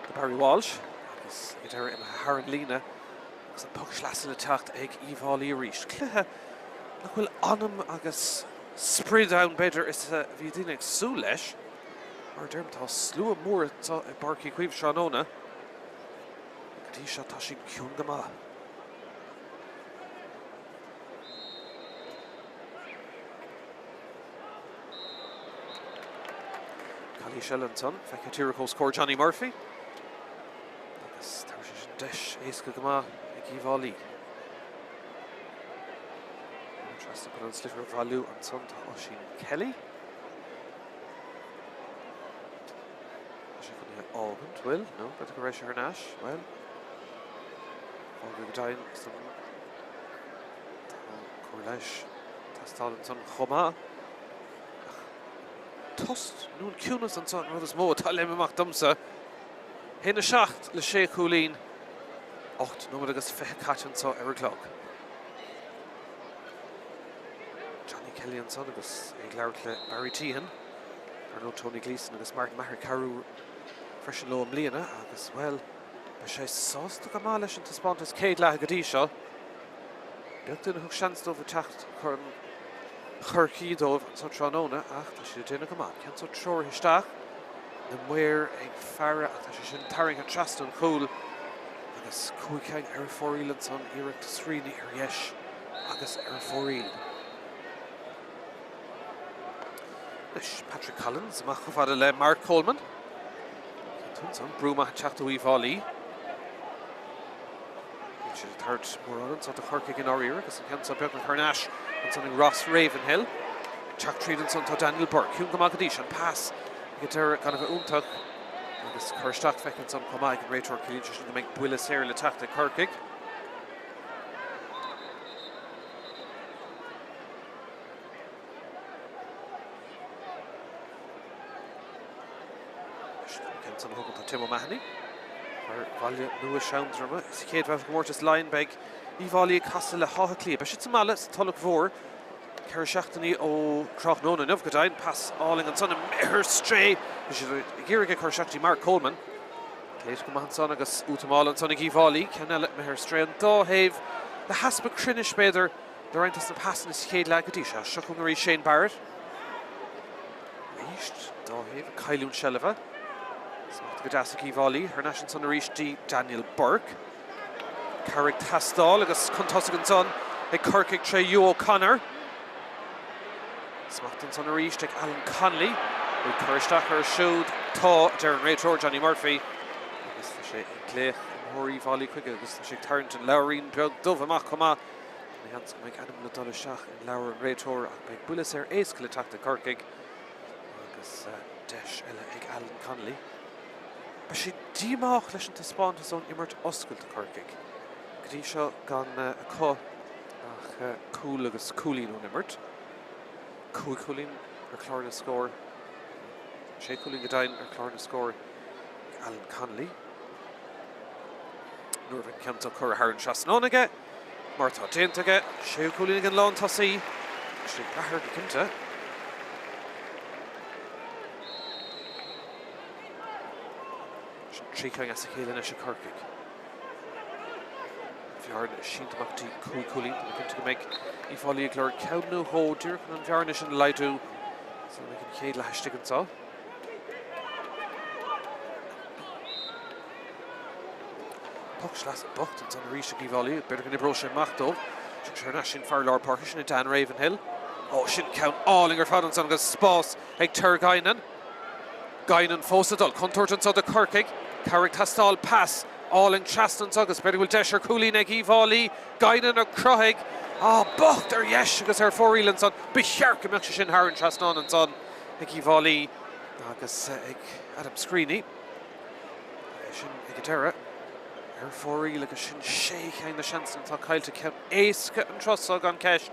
do Barry Walsh agus ag an deireadh imithe thar an líne agus an poc sleasa le teacht ag Uíbh Fhailí arís. Cluiche nach bhfuil anam agus sprid ann, b'fhéidir, is a bhí daoine ag súil leis. Mar a deirim, tá slua mór anseo i bPáirc Uí Chaoimh tráthnóna. Go dtí seo tá siad ciúin go maith. Calaois eile ansan, feicthe díreach os comhair Johnny Murphy. Agus tá sé sin deis éasca go maith ag Uíbh Fhailí. Trasna chun an sliotar a bhailiú ansan tá Oisín Kelly. Tá sé chun é a fhágaint, bhfuil? Nó b'fhéidir go raibh sé thar n-ais? Bhuel. Fágadh go deimhin san tá cóir leighis ag teastáil ansan chomh maith. Ach an tost nó an ciúnas anso an rud is mó atá ag léim amach domsa. 1-7 le sé chúilín, 8 nóiméad agus 20 caite anso ar an gclog. Johnny Kelly ansan agus é ag labhairt le Barry Teehan. Ar ndóigh Tony Gleeson agus Martin Maher ag cabhrú freisin leo i mbliana agus, bhuel, beidh sé sásta go maith leis an taispeántas céad leatha go dtí seo. Beag duine a thug seans dóibh a teacht chun Chorcaí dóibh anso tráthnóna ach tá siad ag déanamh go maith. An ceann seo treoraithe isteach, na maoir ag faire ach tá sé sin tarraingthe trasna an chúil agus cúig cheann ar fóraoil ansan, iarracht Screeney ar dheis agus ar fóraoil. Anois Patrick Collins amach chomh fada le Mark Coleman. Ansan brú maith ag teacht ó Uíbh Fhailí. Níl siad ag tabhairt mórán anso do Chorcaigh i ndáiríre agus an ceann seo beagnach thar n-ais ansan ag Ross Ravenhill. Teacht tríd ansan tá Daniel Burke. Ciúin go maith go dtí seo. An pas ag an deireadh gan a bheith iontach agus cur isteach feicthe ansan chomh maith ag an réiteoir. Ciallaíonn sé sin go mbeidh buille saor le teacht ag Corcaigh. Ceann san a thugann tá Tim O'Mahony fear Bhaile Nua Seandroma. Sa chéad bhabhta Comórtas Laighean beidh Uíbh Fhailí ag casadh le hÁth Cliath. Beidh siad sa mbaile sa Tulach Mhór ceithre seachtainí ó tráthnóna inniu go deimhin. Pas álainn ansan imithe ar strae. Bhí siad ag iarraidh é a chur isteach dtí Mark Coleman. Léite go maith ansan agus útamáil ansan ag Uíbh Fhailí. Ceann eile imithe ar strae an dá thaobh le heaspa cruinnis b'fhéidir. Le roinnt des na pasanna sa chéad leath go dtí seo. Seo chugainn arís Shane Barrett. Arís, an dá thaobh ag cailliúint seilbhe. Smacht go deas ag Uíbh Fhailí. Thar n-ais ansan arís dtí Daniel Burke. Cabhair ag teastáil agus chun tosaigh ansan ag Corcaigh tré Hugh O'Connor. Smacht ansan arís ag Alan Connolly. Bhfuil cur isteach air siúd? Tá, a deir an réiteoir Johnny Murphy. Agus tá sé ag glaoch imreoirí Uíbh Fhailí chuige agus tá sé ag tarraingt an leabhairín beag dubh amach chomh maith. Ní sheans go mbeidh ainm le dul isteach in leabhar an réiteora ach beidh buille saor éasca le teacht ag Corcaigh agus deis eile ag Alan Connolly. Beidh sé díomách leis an taispeántas ón imirt oscailte Corcaigh go dtí seo gan acu ach cúl agus cúilín ón imirt. Cúig chúilín ar chlár na scór, sé chúilín go deimhin ar chlár na scór ag Alan Connolly. Nuair a bheidh an ceann seo curtha thar an trasnán aige, mar atá déanta aige, séú cúilín ag an lántosaí, sé ag brath air go cinnte. Sin trí cinn as a chéile anois ag Corcaigh. Bhearna sínte amach dtí cúig chúilín. Tá mé cinnte go mbeidh Uíbh Fhailí ag lorg ceann nó dhó díreach chun an bhearna sin a laghdú sula mbeidh an chéad leath istigh anseo. Poc sleasa bocht ansan arís ag Uíbh Fhailí. B'fhéidir go n-oibreoidh sé amach dóibh. Tiocfaidh sé thar n-ais sin fear lár páirce, sin é Dan Ravenhill. Ó, sin ceann álainn ar fad ansan agus spás ag Ter Guinan. Guinan fós ag dul. Contúirt anso do Chorcaigh. Cabhair ag teastáil. Pas álainn trasna anso agus b'fhéidir go bhfuil deis ar chúilín ag Uíbh Fhailí. Guinan a chruthaigh. Á, bocht ar dheis agus ar fóraoil ansan. Ba cheart go mbeadh sé sin thar an trasnán ansan ag Uíbh Fhailí agus ag Adam Screeney. É sin ag an deireadh ar fóraoil agus sin sé cheann de seansanna atá caillte. Ceann éasca an turas seo gan ceist.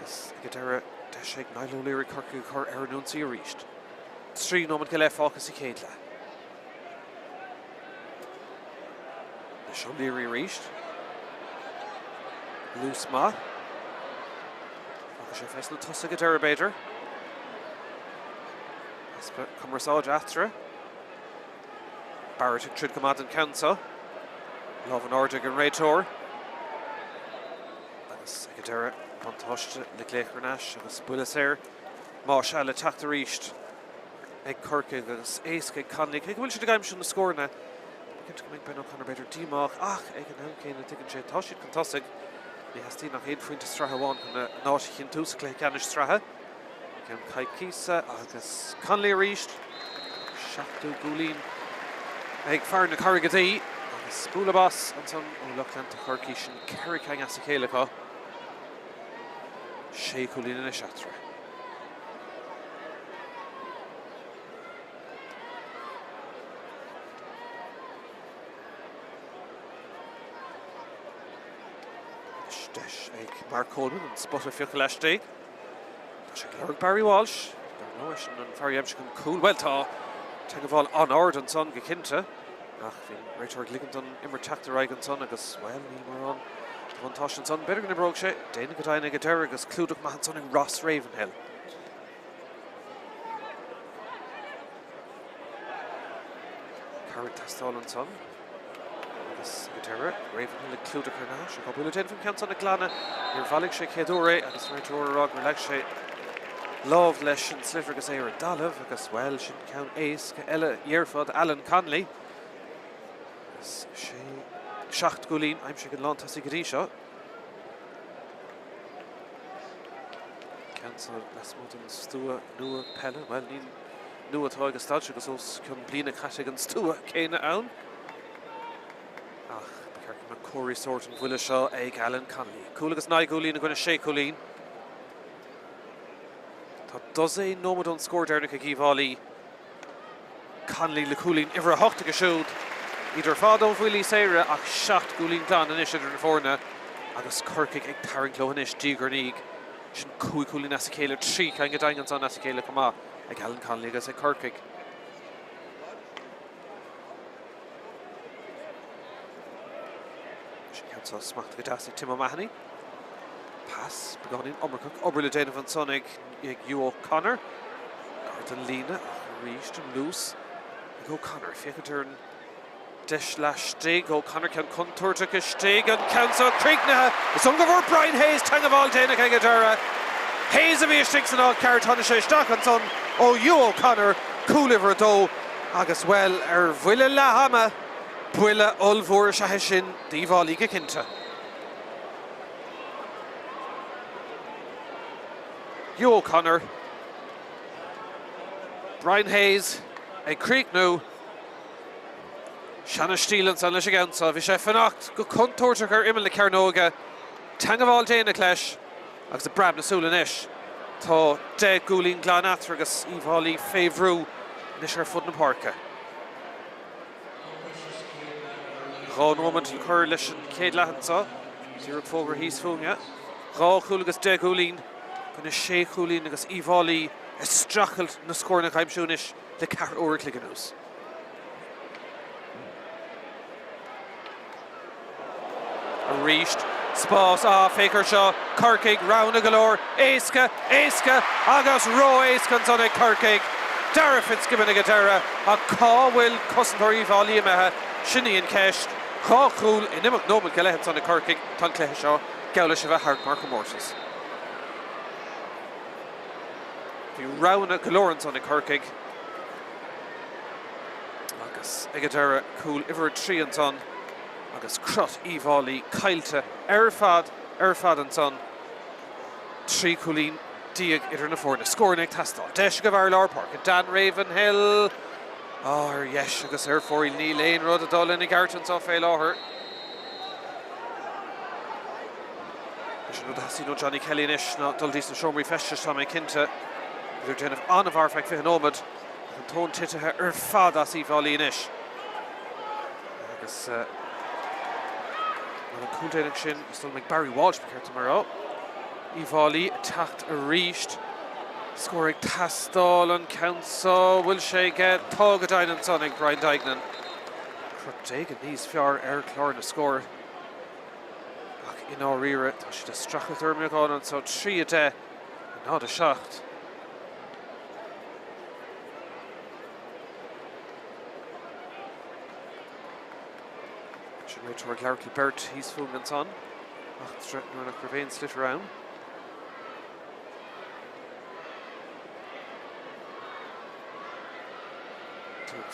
Agus ag an deireadh deis ag Niall O'Leary Corcaigh a chur ar an ionsaí arís. 3 nóiméad go leith fágtha sa chéad leath. Anois O'Leary arís. Luas maith. Fágfaidh sé fés na tosaigh ag deireadh b'fhéidir. Easpa cumarsáide eatarthu. Barrett ag troid go maith don ceann seo. Lámh in airde ag an réiteoir. Agus ag an deireadh, buntáiste le glaoch thar n-ais agus buille saor más ea le teacht arís ag Corcaigh agus éasca ag Connolly. Cé go bhfuil siad ag aimsiú na scóranna, cinnte go mbeidh Ben O'Connor b'fhéidir díomách ach ag an am céanna tuigeann sé tá siad chun tosaigh. Ní theastaíonn ach aon phointe sraithe amháin chun a n-áit a chinntiú sa chluiche ceannais sraithe. Ceann coicíosa agus Connolly arís. Seachtú gcúilín ag fear na Carraige Duí agus bualadh bos ansan ó lucht leanta Chorcaí. Sin ceithre cinn as a chéile acu. Sé chúilín anois eatarthu. Deis ag Mark Coleman an spota a phiocadh laistigh. Tá sé ag lorg Barry Walsh. Dar ndóigh, eisean an fear a d'aimsigh an cúl. Bhuel, tá teagmháil an-ard ansan go cinnte, ach bhí an réiteoir ag ligint don imirt teacht ar aghaidh ansan agus, bhuel, níl mórán de bhuntáiste ansan. B'fhéidir go n-oibreoidh sé. Déanach go deimhin ag an deireadh agus clúdach maith ansan ag Ross Ravenhill. Cabhair ag teastáil ansan agus ag an deireadh, Ravenhill ag clúdach thar n-ais. Ag obair le déanamh an ceann san a ghlanadh. Níor bhailigh sé chéad uair é agus an réiteoir ag rá gur leag sé lámh leis an sliotar agus é ar an dtalamh agus, bhuel, sin ceann éasca eile dhéarfá d'Alan Connolly. Agus sé, 7 gcúilín aimsithe ag an lántosaí go dtí seo. Ceann seo lasmuigh den stua nua peile. Bhuel, ní nua atá ag an staid seo agus os cionn bliana caite ag an stua céanna ann. Ach ba cheart go mbeadh comharthaí sóirt an bhuille seo ag Alan Connolly. Cúl agus 9 gcúilín i gcoinne 6 chúilín. Tá dosaen nóiméad ón scór deireanach ag Uíbh Fhailí. Connolly le cúilín uimhir 8 aige siúd. Iad ar fad ó bhuillí saora ach 7 gcúilín glan anois idir na foirne agus Corcaigh ag tarraingt leo anois diaidh ar ndiaidh. Sin 5 chúilín as a chéile, 3 cheann go deimhin ansan as a chéile chomh maith ag Alan Connolly agus ag Corcaigh. Sin ceann seo smachtaithe go deas ag Tim O'Mahony. Pas beagáinín iomarcach, obair le déanamh ansan ag Hugh O'Connor. Gar don líne ach arís an luas ag O'Connor. Féachaint ar an deis laistigh. O'Connor ceann contúirteach istigh. An ceann seo críochnaithe. Is dócha go bhfuair Brian Hayes teagmháil déanach ag an deireadh. Hayes a bhí istigh san áit ceart. Tháinig sé isteach ansan ó Hugh O'Connor. Cúl uimhir a dó agus, bhuel, ar bhuille leath ama, buille ollmhór is ea é sin d'Uíbh Fhailí go cinnte. Hugh O'Connor, Brian Hayes ag críochnú. Seana-stíl ansan leis an gceann seo. Bhí sé ag fanacht go contúirteach ar imeall na cearnóige. Teagmháil déanach leis agus ag preab na súl anois. Tá 10 gcúilín glan eatarthu agus Uíbh Fhailí fé bhrú anois ar fud na páirce. 2 nóiméad le cur leis an chéad leath anseo. Díreach fógra thíos fúinne. 2 chúl agus 10 gcúilín i gcoinne 6 chúilín agus Uíbh Fhailí ag streachailt na scóranna a aimsiú anois le ceathrú uair an chloig anuas. Arís, spás, ah, féach ar seo, Corcaigh, roghanna go leor, éasca, éasca agus ró-éasca ansan ag Corcaigh. Darragh Fitzgibbon ag an deireadh, ach cá bhfuil cosantóirí Uíbh Fhailí imithe? Sin í an cheist. 2 chúl in imeacht nóiméad go leith ansan ag Corcaigh, tá an cluiche seo geall leis a bheith thart mar chomórtas. Bhí roghanna go leor ansan ag Corcaigh agus ag an deireadh cúl uimhir 3 ansan agus crot Uíbh Fhailí caillte ar fad ar fad ansan. 13 cúilín idir na foirne. Scóranna ag teastáil. Deis ag an bhfear lár páirce, Dan Ravenhill. Ar dheis agus ar fóraoil níl aon rud ag dul ina gceart anseo fé láthair. Is an rud a theastaíonn ó Johnny Kelly anois ná dul dtí sna seomraí feistis, tá mé cinnte. Bhíodar ag déanamh an-mhaith ar feadh 20 nóiméad ach an tóin titithe ar fad as Uíbh Fhailí anois. Agus bhuel, an cúl déanach sin, is dóigh liom ag Barry Walsh, ba cheart dom a rá. Uíbh Fhailí ag teacht arís. Scór ag teastáil an ceann seo. Bhfuil sé aige? Tá go deimhin ansan ag Brian Duignan. Crot éigin níos fearr ar chlár na scór. Ach i ndáiríre, tá siad ag streachailt ar an mbeagán anseo, 3, 10, 0, 7. Sin réiteoir ag labhairt le beirt thíos fúinn ansan, eachtra nuair nach raibh aon sliotar ann.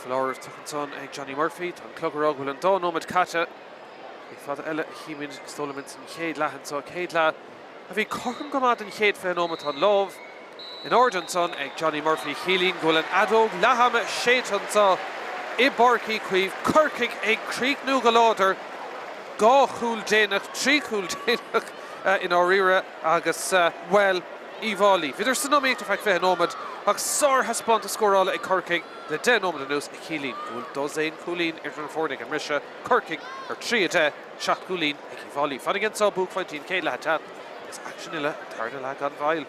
Foláireamh tugtha ansan ag Johnny Murphy. Tá an clog ag rá go bhfuil an dá nóiméad caite. Ní fada eile a chímid, is dóigh liom, ins an chéad leath anseo. Céad leath a bhí cothrom go maith don chéad 20 nóiméad. Tá an lámh in airde ansan ag Johnny Murphy. Ciallaíonn go bhfuil an fheadóg leath-ama séidte anseo i bPáirc Uí Chaoimh. Corcaigh ag críochnú go láidir. 2 chúl déanach, 3 chúl déanach i ndáiríre agus, bhuel, Uíbh Fhailí. Bhíodar san iomaíocht ar feadh 20 nóiméad. Ach sárthaispeántas scórála ag Corcaigh le 10 nóiméad anuas a chiallaíonn go bhfuil dosaen cúilín idir na foirne ag an mbriseadh, Corcaigh ar 3, 10, 7 gcúilín ag Uíbh Fhailí. Fanaigí anseo, buaicphointí an chéad leath ag teacht agus aicsean eile an tarna leath gan mhoill.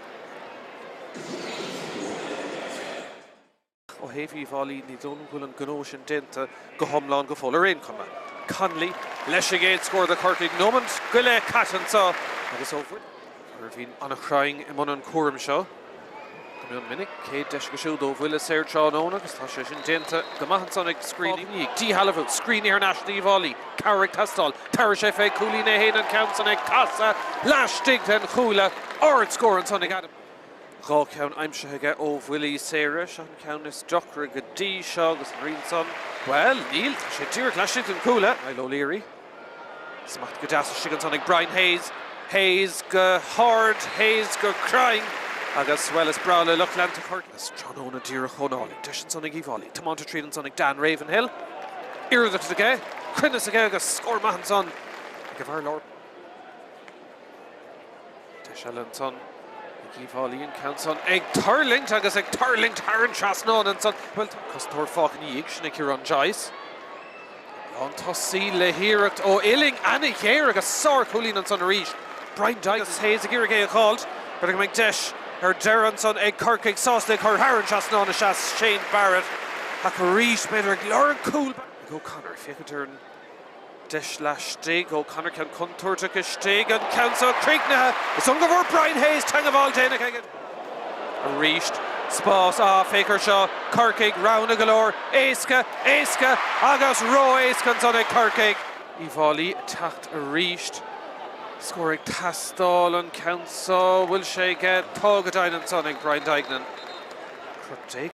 Ó thaobh Uíbh Fhailí, ní dóigh liom go bhfuil an gnó sin déanta go hiomlán go fóill ar aon chuma. Connolly leis an gcéad scór do Chorcaigh. Nóimint go leith caite anseo agus ó bhain Irvine an-chruinn i mbun an chúraim seo go mion minic. Céad deis aige siúd ó bhuille saor tráthnóna agus tá sé sin déanta go maith ansan ag Screeney. Díshealbhú, Screeney thar n-ais d'Uíbh Fhailí. Cabhair ag teastáil. Tabharfaidh sé fé chúilín é fhéin an ceann san ag casadh laistigh den chuaille. Ardscór ansan ag Adam. 2 cheann aimsithe aige ó bhuillí saora. Seo an ceann is deacra go dtí seo agus an rian san, bhuel, níl, tá sé díreach laistigh den chuaille. Niall O'Leary. Smacht go deas istigh ansan ag Brian Hayes. Hayes go hard, Hayes go cruinn agus, bhuel, is breá le lucht leanta Chorcaí. Agus tráthnóna díreach ón álainn. Deis ansan ag Uíbh Fhailí. Tiomáinte tríd ansan ag Dan Ravenhill. Iarracht aige, cruinneas aige agus scór maith ansan ag an bhfear láir. Deis eile ansan ag Uíbh Fhailí, an ceann san ag tuirlingt agus ag tuirlingt thar an trasnán ansan. Bhuel, tá cosantóir fágtha ina dhiaidh, sin é Ciarán Joyce. Lántosaí le hiarracht ó uillinn ana-ghéar agus sár-chúilín ansan arís. Brian Dyke agus Hayes ag iarraidh é a dh'fháilt. B'fhéidir go mbeidh deis ar deireadh ansan ag Corcaigh sásta é a chur thar an trasnán a sheas Shane Barrett. Ach arís, b'fhéidir ag lorg cúl. Ag O'Connor, féachaint ar an. Deis laistigh, O'Connor ceann contúirteach istigh, an ceann seo críochnaithe, is dóigh go bhfuair Brian Hayes teangabháil déanach aige. Arís, spás, ah, féach ar seo, Corcaigh, roghanna go leor, éasca, éasca agus ró-éasca ansan ag Corcaigh. Uíbh Fhailí ag teacht arís, scór ag teastáil, an ceann seo, bhfuil sé aige, tá go deimhin ansan ag Brian Duignan. Crut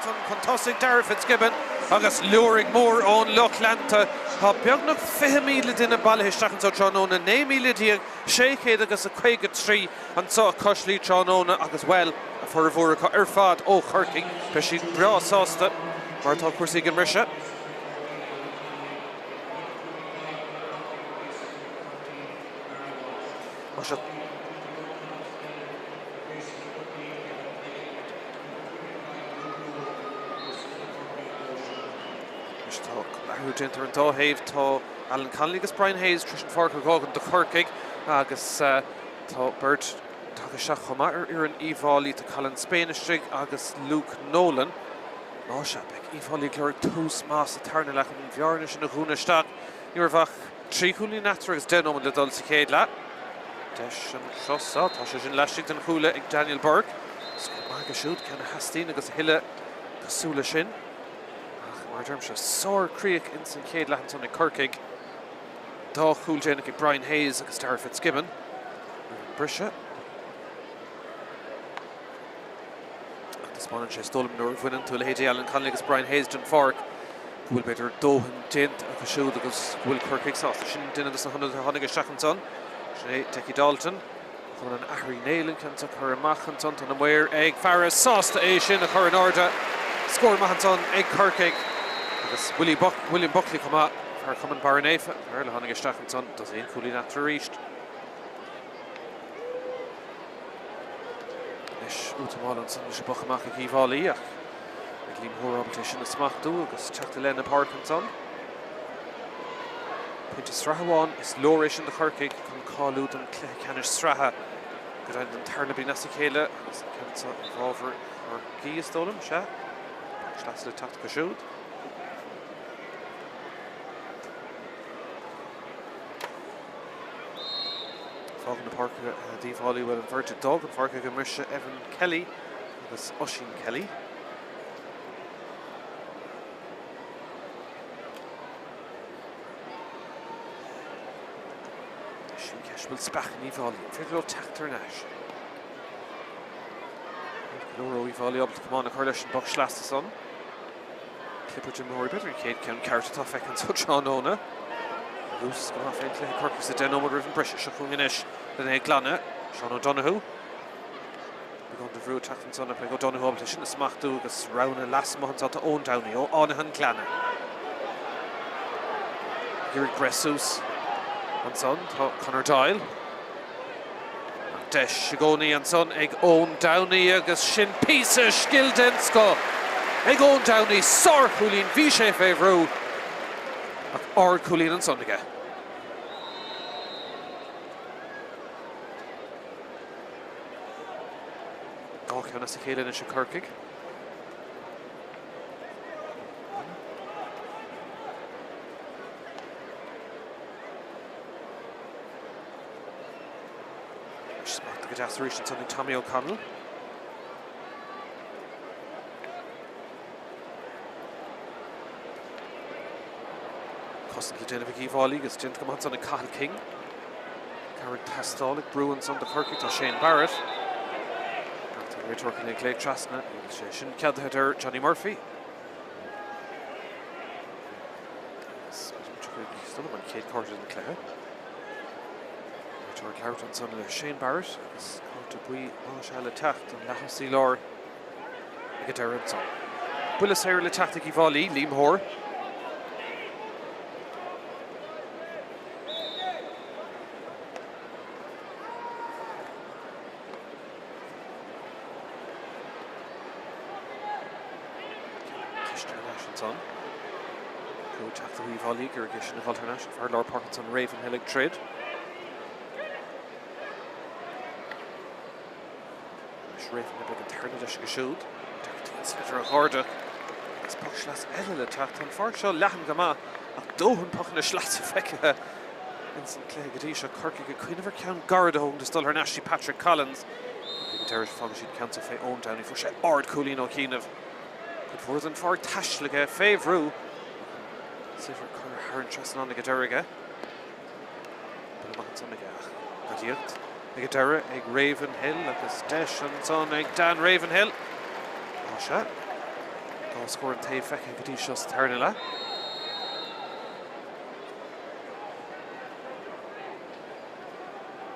Ansan chun tosaigh Darragh Fitzgibbon agus liúraigh mór ón lucht leanta. Tá beagnach 20,000 duine bailithe isteach anseo tráthnóna, 19,600 agus a 53 anseo i Cois Laoi tráthnóna agus, bhuel, a formhór acu ar fad ó Chorcaigh. Beidh siad breá sásta mar atá cúrsaí ag an mbriseadh. Anois tá athrú déanta ar an dá thaobh. Tá Alan Connolly agus Brian Hayes tar éis an pháirc a dh'fhágaint do Chorcaigh agus tá beirt tagtha isteach chomh maith ar fhoireann Uíbh Fhailí. Tá Colin Spain istigh agus Luke Nolan. Ná sea, beidh Uíbh Fhailí ag lorg tús maith sa tarna leath chun an bhearna sin a dhúnadh isteach. Ní raibh ach 3 chúilín eatarthu agus 10 nóiméad le dul sa chéad leath. Deis anseo so, tá sé sin laistigh den chuaille ag Daniel Burke. Scór maith aige siúd, ceann a theastaíonn agus a thuilleadh cosúil leis sin. Ach mar a deirimse, sár-chríoch ins an chéad leath ansan ag Corcaigh. Dá chúl déanach ag Brian Hayes agus Darragh Fitzgibbon roimh an briseadh. Ach taispeánann sé is dóigh liom nuair a bhaineann tú leithéidí Alan Connolly agus Brian Hayes den pháirc go bhfuil b'fhéidir dóthain déanta acu siúd agus go bhfuil Corcaigh sásta. Sin duine de na hionadaithe a tháinig isteach ansan. Sin é Decky Dalton. Chun an Athar Uí Néill an ceann seo curtha amach ansan. Tá na maoir ag faire sásta é sin a chur in airde. Scór maith ansan ag Corcaigh agus Willie Buck, William Buckley chomh maith, fear Chumann Barra Naofa, fear eile a tháinig isteach ansan, dosaen cúilín eatarthu arís. Anois útamáil ansan leis an bpoc amach ag Uíbh Fhailí ach beidh Liam Hoare ábalta é sin a smachtú agus teacht i leith na páirce ansan. Pointe sraithe amháin, is leor é sin do Chorcaigh chun cáiliú don chluiche ceannais sraithe. Go deimhin don tarna bliain as a chéile agus an ceann seo i bhfabhar Chorcaí is dóigh liom, sea. Poc sleasa le teacht acu siúd. Fágann na páirce d'Uíbh Fhailí, bhuel an bheirt a d'fhág an pháirc ag an mbriseadh, Evan Kelly agus Oisín Kelly. Sin ceist, bhfuil speach in Uíbh Fhailí? An féidir leo teacht thar n-ais? Go leor ó Uíbh Fhailí ábalta camán a chur leis an bpoc sleasa san. Clibirt imreoirí, b'fhéidir an chéad ceann ceart atá feicthe anseo tráthnóna. Luas go maith fén cluiche Corcaigh sa 10 nóiméad roimh an briseadh. Seo chugainn anois lena é a ghlanadh, Seán O'Donoghue. Beagán de bhrú ag teacht ansan ach beidh O'Donoghue ábalta sin a smachtú agus roghanna lasmuigh anso tá Eoin Downey ó Fhánaithe an Ghleanna. Ag iarraidh breith suas ansan tá Conor Doyle. Deis i gcónaí ansan ag Eoin Downey agus sin píosa scil den scoth ag Eoin Downey. Sárchúilín, bhí sé fé bhrú ach ardchúilín ansan aige. 2 cheann as a chéile anois ag Corcaigh. Smachtaithe go deas arís ansan ag Tommy O'Connell. Cosaint le déanamh ag Uíbh Fhailí agus déanta go maith ansan ag Cathal King. Cabhair ag teastáil ag brú ansan do Chorcaigh tá Shane Barrett. Ach tá an réiteoir chun é a ghlaoch trasna. Níl sé sin ceadaithe deir Johnny Murphy. Agus an chéad cárta den chluiche. Réiteoir ag labhairt ansan le Shane Barrett agus cárta buí más ea le teacht an leath-thosaí láir. ag an deireadh ansan. Buille saor le teacht ag Uíbh Fhailí, Liam Hoare. Cliste thar n-ais ansan. Brú ag teacht ó Uíbh Fhailí ag iarraidh é sin a dhul thar n-ais. Fear lár páirce ansan Ravenhill ag troid. Anois Ravenhill beidh an tarna deis aige siúd. Deacrachtaí an sliotar a dh'ardú agus poc sleasa eile le teacht. Tá an pháirc seo leathan go maith ach dóthain pocanna sleasa feicthe ins an cluiche go dtí seo. Corcaigh ag cuimhneamh ar cheann gairid a thógaint is dul thar n-ais dtí Patrick Collins. Ach ag an deireadh fágann siad an ceann seo fé Eoin Downey. Fuair sé ardchúilín ó chianaibh. Cuid mhór den pháirc taistil aige fé bhrú. Ach an sliotar curtha thar an trasnán ag an deireadh aige. Buille amach ansan aige ach gadaíocht ag an deireadh ag Ravenhill agus deis ansan ag Dan Ravenhill. Á sea, 2 scór an taobh feicthe go dtí seo sa tarna leath.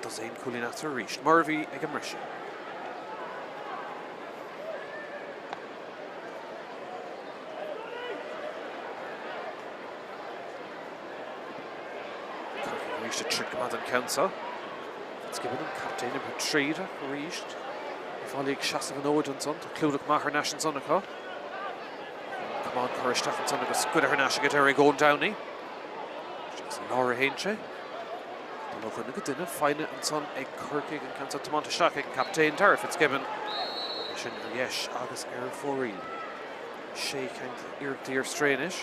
Dosaen cúilín eatarthu arís, mar a bhí ag an mbriseadh. Corcaigh arís ag troid go maith don cheann seo. Fitzgibbon an captaen imithe tríd ach arís Uíbh Fhailí ag seasamh an fhóid ansan. Tá clúdach maith thar n-ais ansan acu. Camán curtha isteach ansan agus goidte thar n-ais ag an deireadh ag Eoin Downey. Isteach sa lár a théann sé. Dul ó dhuine go duine, foighne ansan ag Corcaigh an ceann seo tiomáinte isteach ag an captaen Darragh Fitzgibbon. É sin ar dheis agus ar fóraoil. Sé cheann iarrachtaí ar strae anois.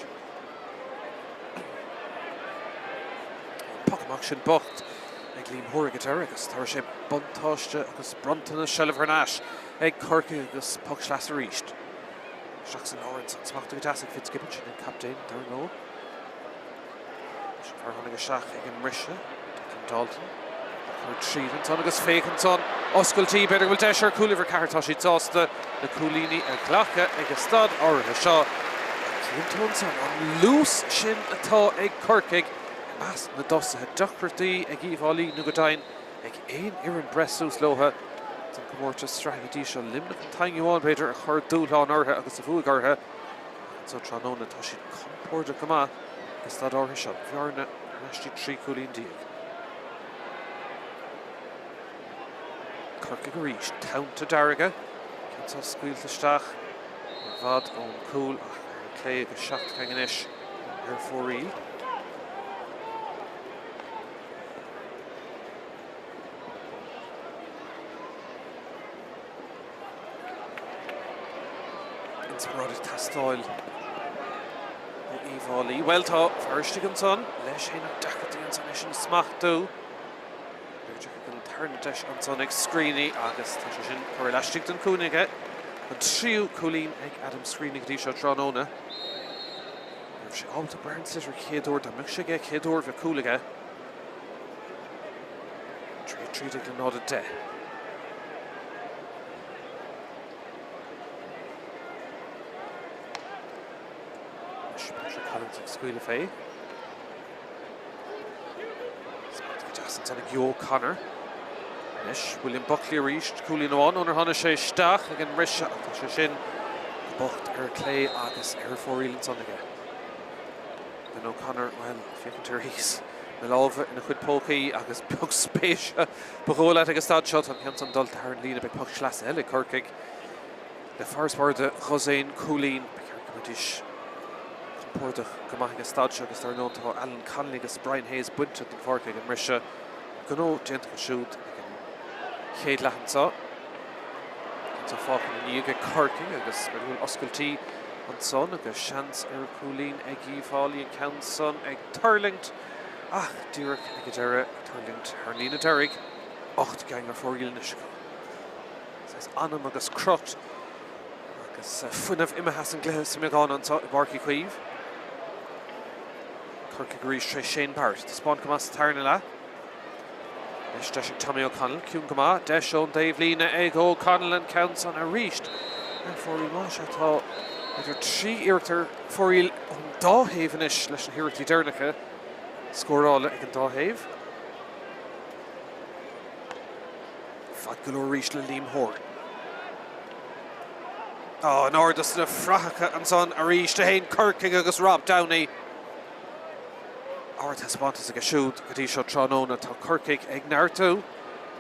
An poc amach sin bocht ag Liam Hoare ag an deireadh agus tabharfaidh sé buntáiste agus bronntanas seilbh thar n-ais ag Corcaigh agus poc sleasa arís. Isteach sa lár ansan, smachtaithe go deas ag Fitzgibbon, sin an captaen dar ndóigh. Leis an bhfear a tháinig isteach ag an mbriseadh, Declan Dalton. Cur tríd ansan agus féach ansan, oscailtí, b'fhéidir go bhfuil deis ar chúl uimhir 4, tá siad sásta na cúilíní a ghlacadh ag an staid áirithe seo. Ach cíonn tú ansan an luas sin atá ag Corcaigh i measc na dtosaithe, deacrachtaí ag Uíbh Fhailí nó go deimhin ag aon fhoireann breith suas leo san comórtas sraithe go dtí seo. Luimneach an t-aon amháin b'fhéidir a chuir dúshlán orthu agus a bhuaigh orthu. Ach anso tráthnóna tá siad compordach go maith ag an staid áirithe seo. Bhearna ar ais dtí 13 cúilín. Corcaigh arís, Tonnta Dearga, ceann seo scaoilte isteach i bhfad ón gcúl ach ar an clé agus 7 gceann anois ar fóraoil. Inspioráid ag teastáil ó Uíbh Fhailí. Bhuel, tá fear istigh ansan leis féin ach deacrachtaí ansan é sin a smachtú. B'fhéidir go bhfuil an tarna deis ansan ag Screeney agus tá sé sin curtha laistigh den chúinne aige. An tríú cúilín ag Adam Screeney go dtí seo tráthnóna. Ní raibh sé ábalta breith ar an sliotar chéad uair. Dá mbeadh sé aige chéad uair bheadh cúl aige. 3 13 le 0 10. Anois Patrick Collins ag scaoileadh fé. Smachtaithe go deas ansan ag Joe O'Connor. Anois William Buckley arís, cúilín amháin ónar tháinig sé isteach ag an mbriseadh ach tá sé sin go bocht ar clé agus ar fóraoil ansan aige. Ben O'Connor, bhuel, féachaint air thíos, na lámha ina chuid pócaí agus beag spéise ba dhóigh leat ag an staid seo. Tá an ceann san dulta thar an líne, beidh poc sleasa eile ag Corcaigh. Le farasbarr de dhosaen cúilín, ba cheart go mbeidís compordach go maith ag an staid seo agus dar ndóigh tá Alan Connolly agus Brian Hayes bainte den pháirc ag an mbriseadh. Gnó déanta acu siúd ag an chéad leath anseo. Ceann seo fágtha ina ndiaidh ag Corcaigh agus mar a bhfuil oscailtí ansan agus seans ar chúilín ag Uíbh Fhailí an ceann san ag tuirlingt ach díreach ag an deireadh ag tuirlingt thar an líne deiridh. 8 gceann ar fóraoil anois acu. Saghas anam agus crot agus fuinneamh imithe as an gcluiche sa mbeagán anseo i bPáirc Uí Chaoimh. Corcaigh arís tré Shane Barrett. Taispeáint go maith sa tarna leath. Anois deis ag Tommy O'Connell. Ciúin go maith. Deis ón dtaobhlíne ag O'Connell an ceann san arís ar fóraoil. Más ea tá idir 3 iarracht ar fóraoil ón dá thaobh anois leis na hiarrachtaí deireanacha scórála ag an dá thaobh. Fad go leor arís le Liam Hoare. Á, in airde sna frathacha ansan arís, 1 Corcaigh agus Rob Downey. Ardthaispeántas aige siúd go dtí seo tráthnóna. Tá Corcaigh ag neartú.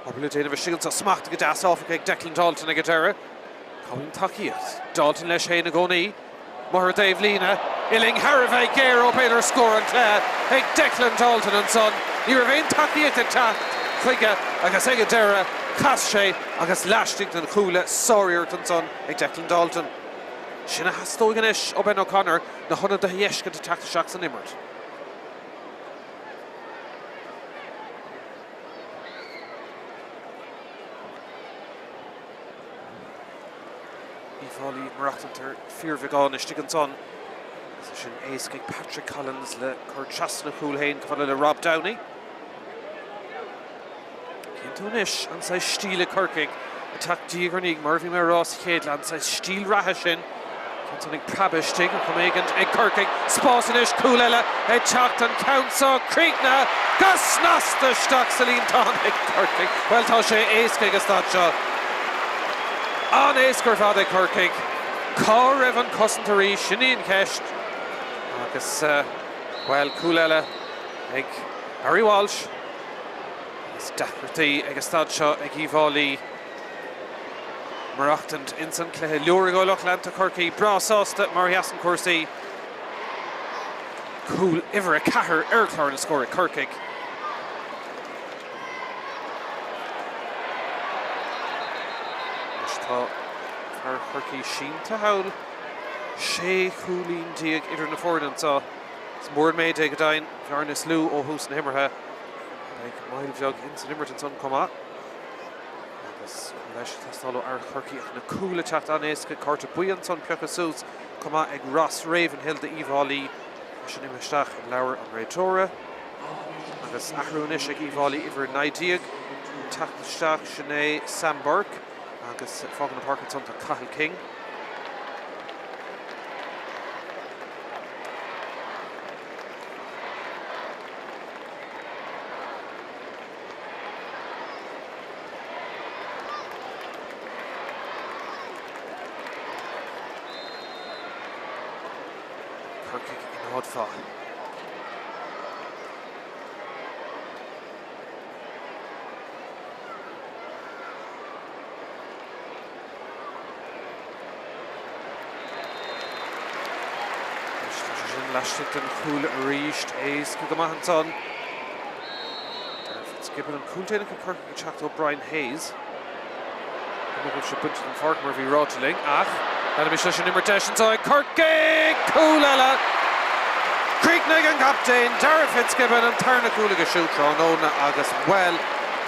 Obair le déanamh istigh anso. Smachtaithe go deas áfach ag Declan Dalton ag an deireadh. Cá bhfuil an tacaíocht? Dalton leis féin i gcónaí. Amuigh ar an dtaobhlíne, uillinn thar a bheith géar ó b'fhéidir scór an chluiche ag Declan Dalton ansan. Ní raibh aon tacaíocht ag teacht chuige agus ag an deireadh chas sé agus laistigh den chuaille sáriarracht ansan ag Declan Dalton. Sin a theastóidh anois ó Ben O'Connor, na hionadaithe a fheiscint ag teacht isteach san imirt. Uíbh Fhailí ag maireachtaint ar fíorbheagán istigh ansan agus é sin éasca ag Patrick Collins le cur trasna a chúil féin chomh fada le Rob Downey. Cíonn tú anois an saghas stíl ag Corcaigh ag teacht diaidh ar ndiaidh mar a bhí mé a rá sa chéad leath, an saghas stíl reatha sin. Ceann san ag preabadh istigh ar chuma éigint ag Corcaigh. Spás anois, cúl eile ag teacht, an ceann seo críochnaithe go snasta isteach sa líontán ag Corcaigh. Bhuel, tá sé éasca ag an staid seo. An-éasca ar fad ag Corcaigh. Cá raibh an cosaint arís? Sin í an cheist. Agus, bhuel, cúl eile ag Barry Walsh. Agus deacrachtaí ag an staid seo ag Uíbh Fhailí. Maireachtaint ins an cluiche. Leor ag Ó Lochlainn, tá Corcaigh breá sásta mar a sheasann cúrsaí. Cúl uimhir 4 ar chlár na scór ag Corcaigh. Anois tá fear Chorcaí sínte thall. 16 chúilín idir na foirne anseo. Is mór an méid é go deimhin. Bhearna is lú ó thús na himeartha. Beidh moill bheag ins an imirt ansan chomh maith. Agus leis ag teastáil ó fhear Chorcaí ach na cúil ag teacht an-éasca, cárta buí ansan pioctha suas chomh maith ag Ross Ravenhill d'Uíbh Fhailí. É sin imithe isteach i leabhar an réiteora. Agus athrú anois ag Uíbh Fhailí, uimhir 19 ag teacht isteach, sin é Sam Burke agus ag fágáil na páirce ansan tá Cathal King. Corcaigh in áit mhaith. Anois tá sé sin laistigh den chúl arís. Éasca go maith ansan. Darragh Fitzgibbon an cúl déanach ag Corcaigh ag teacht ó Brian Hayes. Ní bhfuil sé bainte den pháirc mar a bhí ráite linn ach leanaimis leis an imirt deis anseo ag Corcaigh! Cúl eile! Chríochnaigh an captaen Darragh Fitzgibbon an tarna cúl aige siúd tráthnóna agus, bhuel,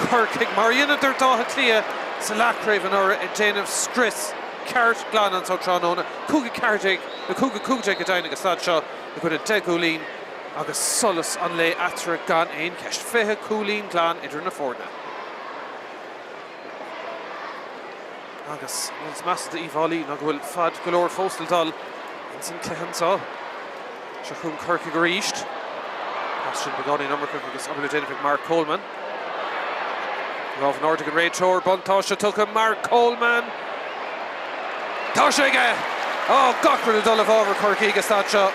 Corcaigh mar a dheineadar d'Áth Cliath sa leathchraobh anuraidh ag déanamh scrios ceart glan anseo tráthnóna, 5-14 nó 5-15 go deimhin ag an staid seo i gcoinne 10 gcúilín agus solas an lae eatarthu gan aon cheist. 20 cúilín glan idir na foirne. Agus an rud is measa d'Uíbh Fhailí ná go bhfuil fad go leor fós le dul ins an cluiche anseo. Seo chugainn Corcaigh arís. Pas sin beagáinín iomarcach agus obair le déanamh ag Mark Coleman. Lámh in airde ag an réiteoir, buntáiste tugtha Mark Coleman. Tá sé aige! Á, gach rud ag dul i bhfabhar Chorcaí ag an staid seo.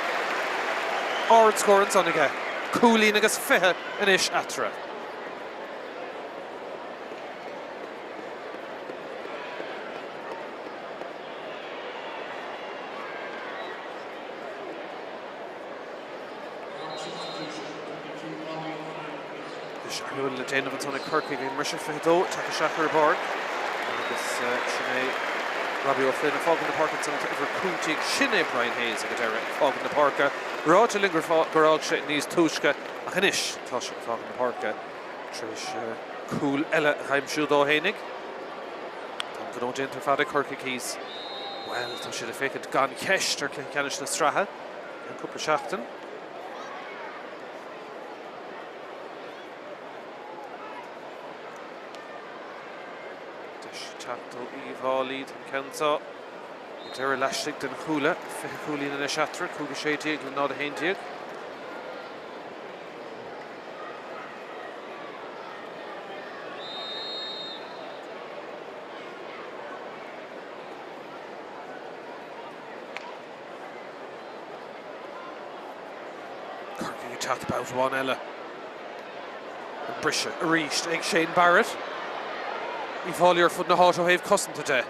Ardscór ansan aige. Cúilín agus 20 anois eatarthu. Anois athrú le déanamh ansan ag Corcaigh. Bhí an mbriseadh 22 ag teacht isteach ar an bpáirc agus sin é Robbie O'Flynn ag fágáil na páirce ansan atá uimhir 15. Sin é Brian Hayes ag an deireadh ag fágáil na páirce. Ráite linn gur fhág sé níos túisce ach anois tá sé ag fágáil na páirce tar éis cúl eile a aimsiú dó fhéinig. Tá an gnó déanta ar fad ag Corcaigh thíos. Bhuel, tá siad ag féachaint gan cheist ar chluiche ceannais na sraithe i gceann cúpla seachtain. Deis ag teacht ó Uíbh Fhailí don cheann seo. Ag deireadh laistigh den chuaille, 20 cúilín anois eatarthu, 5-16 le 0-11. Corcaigh ag teacht babhta amháin eile. An briseadh arís ag Shane Barrett. Uíbh Fhailí ar fud na háite ó thaobh cosanta de.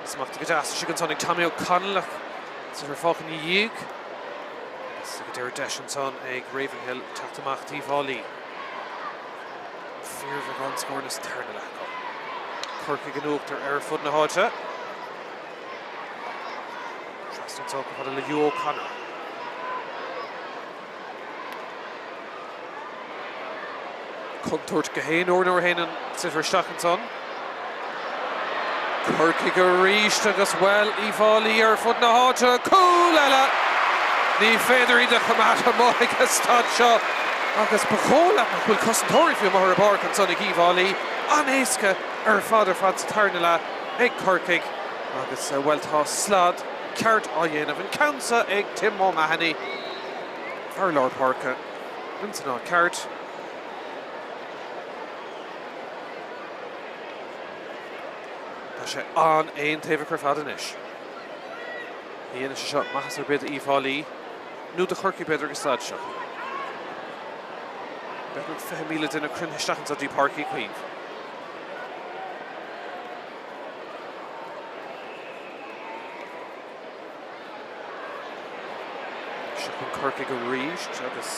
Smachtaithe go deas istigh ansan ag Tommy O'Connell ach sliotar fágtha ina dhiaidh. Agus ag an deireadh deis ansan ag Ravenhill teacht amach d'Uíbh Fhailí. Fíorbheagán scóranna sa tarna leath acu. Corcaigh in uachtar ar fud na háite. Trasna anseo chomh fada le Hugh O'Connor. Contúirt gach aon uair nuair a théann an sliotar isteach ansan. Corcaigh arís agus, bhuel, Uíbh Fhailí ar fud na háite. Cúl eile! Ní féidir iad a choimeád amuigh ag an staid seo agus ba dhóigh leat nach bhfuil cosantóirí fiú amuigh ar an bpáirc ansan ag Uíbh Fhailí. An-éasca ar fad ar fad sa tarna leath ag Corcaigh agus, bhuel, tá slad ceart á dhéanamh, an ceann seo ag Tim O'Mahony, fear lár páirce, ins an áit ceart. Tá sé an-aontaobhach ar fad anois. Ní dhéanfaidh sé seo maitheas ar bith d'Uíbh Fhailí, nó do Chorcaigh b'fhéidir ag an staid seo. Beagnach 20,000 duine cruinnithe isteach anseo dtí Páirc Uí Chaoimh. Seo chun Corcaigh arís agus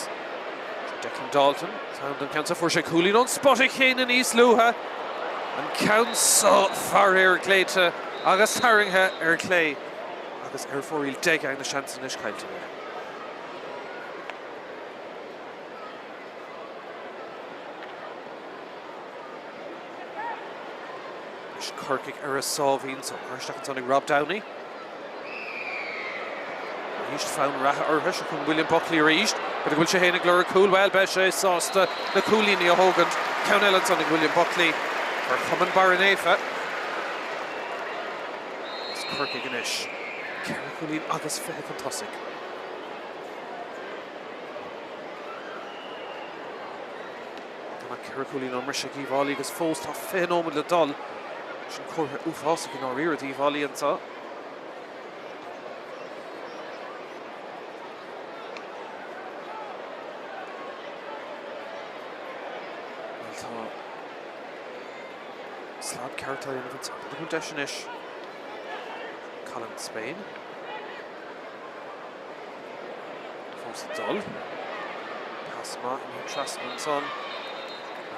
Declan Dalton ann don cheann seo. Fuair sé cúilín ón spota chéanna níos luaithe. An ceann seo faraor glaoite agus tarraingthe ar chlé agus ar fóraoil deich na seansanna anois caillte aige. Anois Corcaigh ar a sáimhín só. Curtha isteach ansan ag Rob Downey. Arís fonn reatha orthu. Seo chun William Buckley arís. B'fhéidir go bhfuil sé féin ag lorg cúl. Bhuel, beidh sé sásta na cúilíní a thógaint. Ceann eile ansan ag William Buckley. Ar Chumann Barra Naofa. Is Corcaigh anois. 4 chúilín agus 20 chun tosaigh. Tá 4 chúilín ón mbriseadh ag Uíbh Fhailí agus fós tá 20 nóiméad le dul. Sin comhartha uafásach i ndáiríre d'Uíbh Fhailí anseo. Bhuel tá slad ceart á dhéanamh anseo. B'fhéidir go bhfuil deis anois. Colin Spain. Fós ag dul. Pas maith imithe trasna ansan.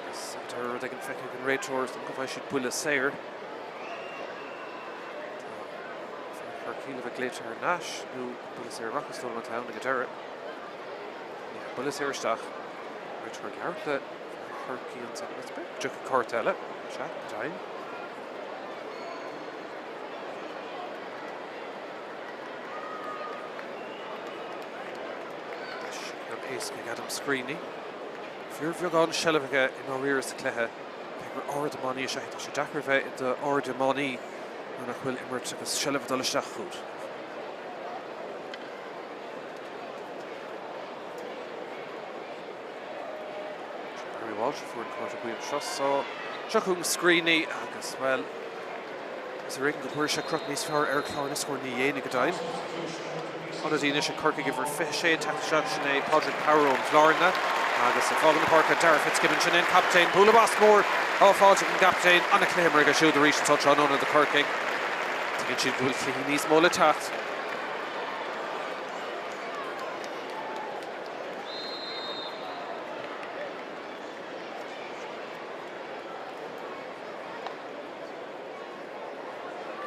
Agus tá rud éigin feicthe ag an réiteoir is dócha go bhfaighidh siad buille saor. Tá fear Chorcaí le bheith glaoite thar n-ais nó buille saor amach is dóigh liom atá ann ag an deireadh. Ní hea, buille saor isteach. Réiteoir ag labhairt le fear Chorcaí ansan agus b'fhéidir go dtiocfaidh cárta eile. Sea, go deimhin. Ceann éasca ag Adam Screeney. Fíorbheagán seilbh aige i ndáiríre sa chluiche, cé gur ard-iománaí is ea é. Tá sé deacair a bheith i d'ard-iománaí nuair nach bhfuil imirt agus seilbh ag dul isteach chugat. Barry. Walsh a fuair an cárta buí anseo so seo chugainn scríní agus, bhuel, is ar éigean go gcuirfidh sé cruth níos fearr ar chlár na scór, ní dhéanfaidh go deimhin. Ionadaí anois ag Corcaigh uimhir 26 ag teacht isteach, sin é Pádraig Power ón Bhlarna agus ag fágáil na páirce Darragh Fitzgibbon, sin é an captaen. Bualadh bos mór á fháilt ag an gcaptaen. An-chluiche imeartha aige siúd arís anseo tráthnóna do Chorcaigh. Tuigeann siad go bhfuil cluichí níos mó le teacht.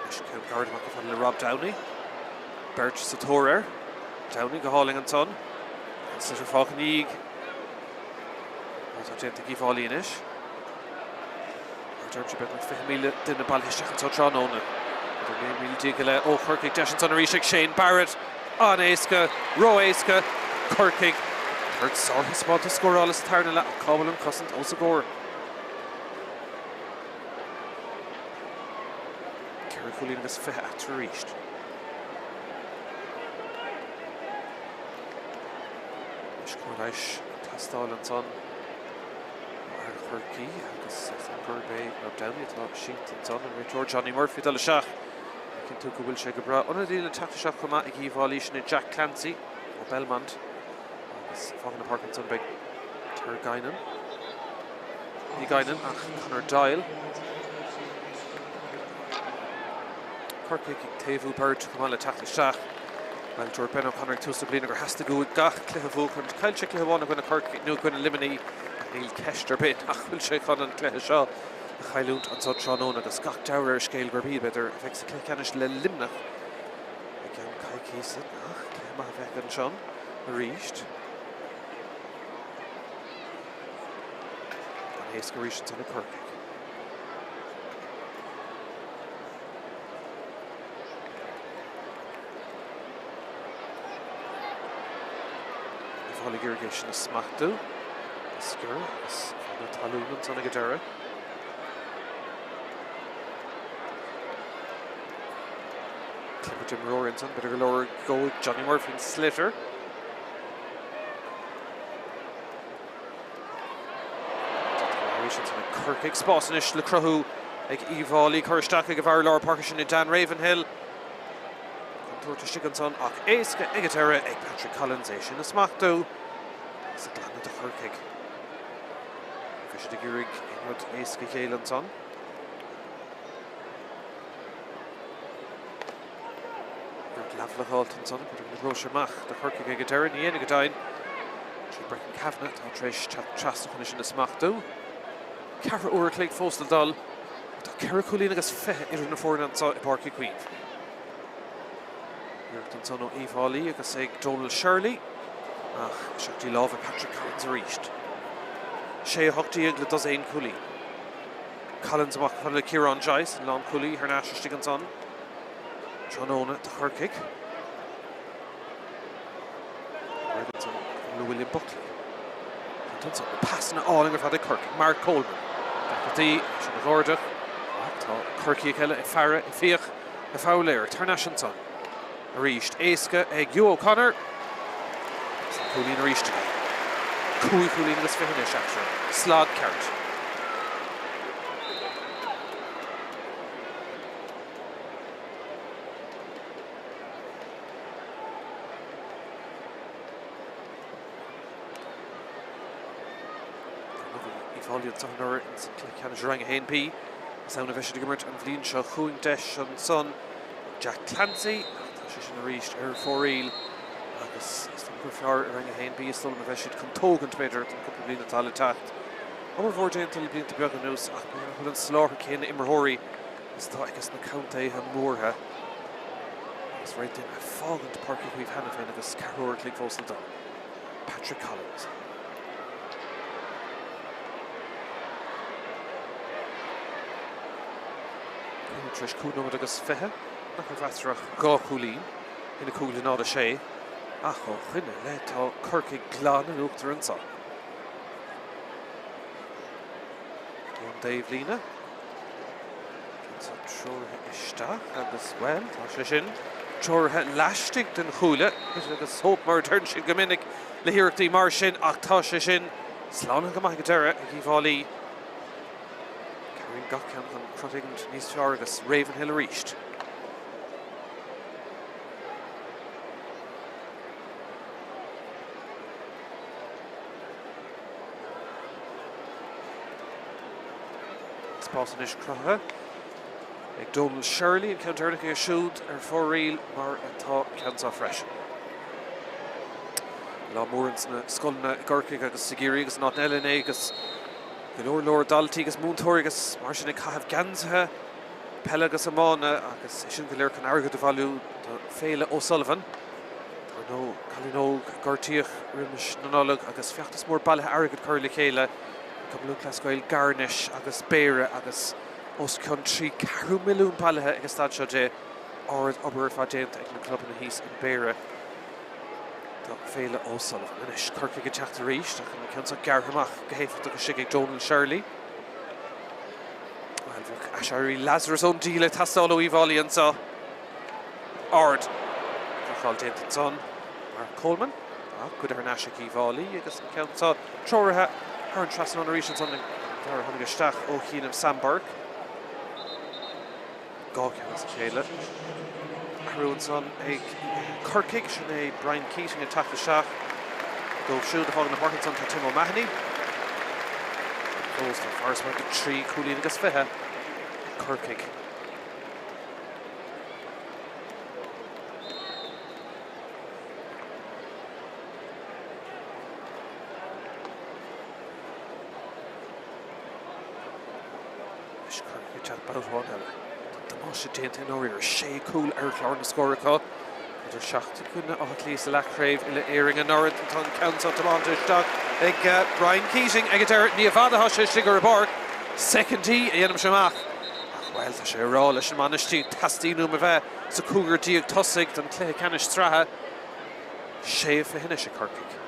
Anois ceann gairid amach chomh fada le Rob Downey. Beirt sa tóir air. Downey go hálainn ansan. An sliotar fágtha ina dhiaidh. Atá déanta ag Uíbh Fhailí anois. Mar a deirimse beagnach 20,000 duine bailithe isteach anseo tráthnóna. Idir 19,000 go leith ó Chorcaigh. Deis ansan arís ag Shane Barrett. An-éasca, ró-éasca. Corcaigh ag tabhairt sárthaispeántas scórála sa tarna leath ach cá bhfuil an chosaint os a gcomhair? 4 chúilín agus 20 eatarthu arís. Anois cóir leighis ag teastáil ansan ó fhear Chorcaí agus is dóigh gurb é Rob Downey atá sínte ansan, an réiteoir Johnny Murphy ag dul isteach ag cinntiú go bhfuil sé go breá. Ionadaí le teacht isteach chomh maith ag Uíbh Fhailí, sin é Jack Clancy ó Belmont agus ag fágáil na páirce ansan beidh Ter Guinan. Ní Guinan ach Conor Doyle. Corcaigh ag taobhú beirt chomh maith le teacht isteach. Bhuel, dúirt Ben O'Connor ag tús na bliana gur theastaigh uaidh gach cluiche a bhuachaint. Chaill sé cluiche amháin i gcoinne Chorcaí, nó i gcoinne Luimnigh, ach níl ceist ar bith nach bhfuil sé chun an cluiche seo a chailliúint anso tráthnóna agus gach dealramh ar an scéal gurb iad, b'fhéidir, a bheidh sa chluiche ceannais le Luimneach i gceann coicíosa. Ach cluiche maith a bheidh ansin arís. An-éasca arís ansan ag Corcaigh. Uíbh Fhailí ag iarraidh é sin a smachtú. A sciorradh agus fágadh talún ansan ag an deireadh. Clibirt imreoirí ansan, b'fhéidir go leor go Johnny Murphy an sliotar. Arís ansan ag Corcaigh. Spás anois le cruthú ag Uíbh Fhailí. Cur isteach ag an bhfear lár páirce sin Dan Ravenhill. Contúirt istigh ansan ach éasca ag an deireadh ag Patrick Collins é sin a smachtú agus a ghlanadh do Chorcaigh. Bhí siad ag iarraidh aon rud éasca a ghéilleadh ansan. Rud leathbhlocáilte ansan, b'fhéidir go n-oibreoidh sé amach do Chorcaigh ag an deireadh, ní dhéanfaidh go deimhin. Sin Brecon Kavanagh atá tar éis teacht trasna chun é sin a smachtú. Ceathrú uair a chloig fós le dul. Tá 4 chúilín agus 20 idir na foirne anseo i bPáirc Uí Chaoimh. Iarracht ansan ó Uíbh Fhailí agus ag Donal Shirley ach isteach dtí lámha Patrick Collins arís. 6-18 le dosaen cúilín. Collins amach chomh fada le Ciarán Joyce, an lánchúlaí thar n-ais istigh ansan tráthnóna do Chorcaigh. Ansan le William Buckley. Ansan na pasanna álainn ar fad ag Corcaigh. Mark Coleman. Deacrachtaí sin a ghairdeach. Tá Corcaíoch eile ag faire, ag fiach, ag foghlaer. Thar n-ais ansan. Arís éasca ag Hugh O'Connor. Agus an cúilín arís aige. 5 chúilín agus 20 anois eatarthu. Slad ceart. Uíbh Fhailí anseo anuraidh ins an cluiche ceannais i Roinn 1B. Is ann a bheidh siad ag imirt an bhliain seo chugainn. Deis ansan ag Jack Clancy ach tá sé sin arís ar fóraoil agus is dócha gur fearr i Roinn 1B is dóigh liom a bheidh siad chun tógaint, b'fhéidir, don chúpla bliain atá le teacht. Obair mhór déanta le blianta beaga anuas ach b'fhéidir nach bhfuil an soláthar céanna imreoirí is atá aige sna contaetha mórtha agus roinnt daoine ag fágaint Páirc Uí Chaoimh cheana féin agus ceathrú uair a chloig fós le dul. Patrick Collins. Tar éis 5 nóiméad agus 20, nach raibh eatarthu ach dhá chúilín, 1-5 le 0-6, ach ó shoin i leith tá Corcaigh glan in uachtar anseo. Ón dtaobhlíne. Ceann treoraithe isteach agus, bhuel, tá sé sin treoraithe laistigh den chuaille. Bit agus hope mar a deireann siad go minic le hiarrachtaí mar sin ach tá sé sin Slánaithe go maith ag an deireadh ag Uíbh Fhailí. Cabhraíonn gach ceann chun crot éigin níos fearr agus Ravenhill arís. Spás anois cruthaithe ag Donal Shirley, an ceann deireanach aige siúd ar fóraoil mar atá an ceann seo freisin. Lá mór ins na scoileanna i gCorcaigh agus i gCiarraí agus in áiteanna eile inné agus go leor leor daltaí agus múinteoirí agus mar sin ag caitheamh geansaithe peile agus iomána agus é sin go léir chun airgead a bhailiú do Féile O'Sullivan. Dar ndóigh, cailín óg a gortaíodh roimis na Nollag agus feachtas mór bailithe airgid curtha le chéile ag Cumann Lúthchleas Gael Gairnis agus Béarra agus os cionn 3 ceathrú milliún bailithe ag an staid seo de. Ard obair ar fad déanta ag na clubanna thíos in Béarra do Féile O'Sullivan. Anois Corcaigh ag teacht arís ach an ceann seo gearrtha amach go héifeachtach istigh ag Donal Shirley. Bhuel, bheadh aiséirí Lazarus ón díle ag teastáil ó Uíbh Fhailí anseo. Ard. Blocáil déanta ansan. Mark Coleman. Ach goidte thar n-ais ag Uíbh Fhailí agus an ceann seo treoraithe thar an trasnán arís ansan an fear a tháinig isteach ó chianaibh Sam Burke. Dá cheann as a chéile. Athrú ansan ag Corcaigh, sin é Brian Keating ag teacht isteach. Dóibh siúd a fágann an pháirc ansan tá Tim O'Mahony. Fós tá farasbarr de 3 cúilín agus 20 ag Corcaigh. Anois Corcaigh ag teacht babhta amháin eile. Tá damáiste déanta i ndáiríre. Sé chúl ar chlár na scór acu. Idir 7 i gcoinne Átha Cliath sa leathchraobh uile-Éireann anuraidh. Tá an ceann seo tiomáinte isteach ag Brian Keating ag an deireadh. Ní i bhfad atá sé istigh ar an bpáirc. Soicindí a dhéanaimse amach. Ach, bhuel, tá sé ag rá leis an mbainistiú, teastaíonn uaim a bheith sa 15 tosaigh don chluiche ceannais sraithe. Sé 20 anois ag Corcaigh.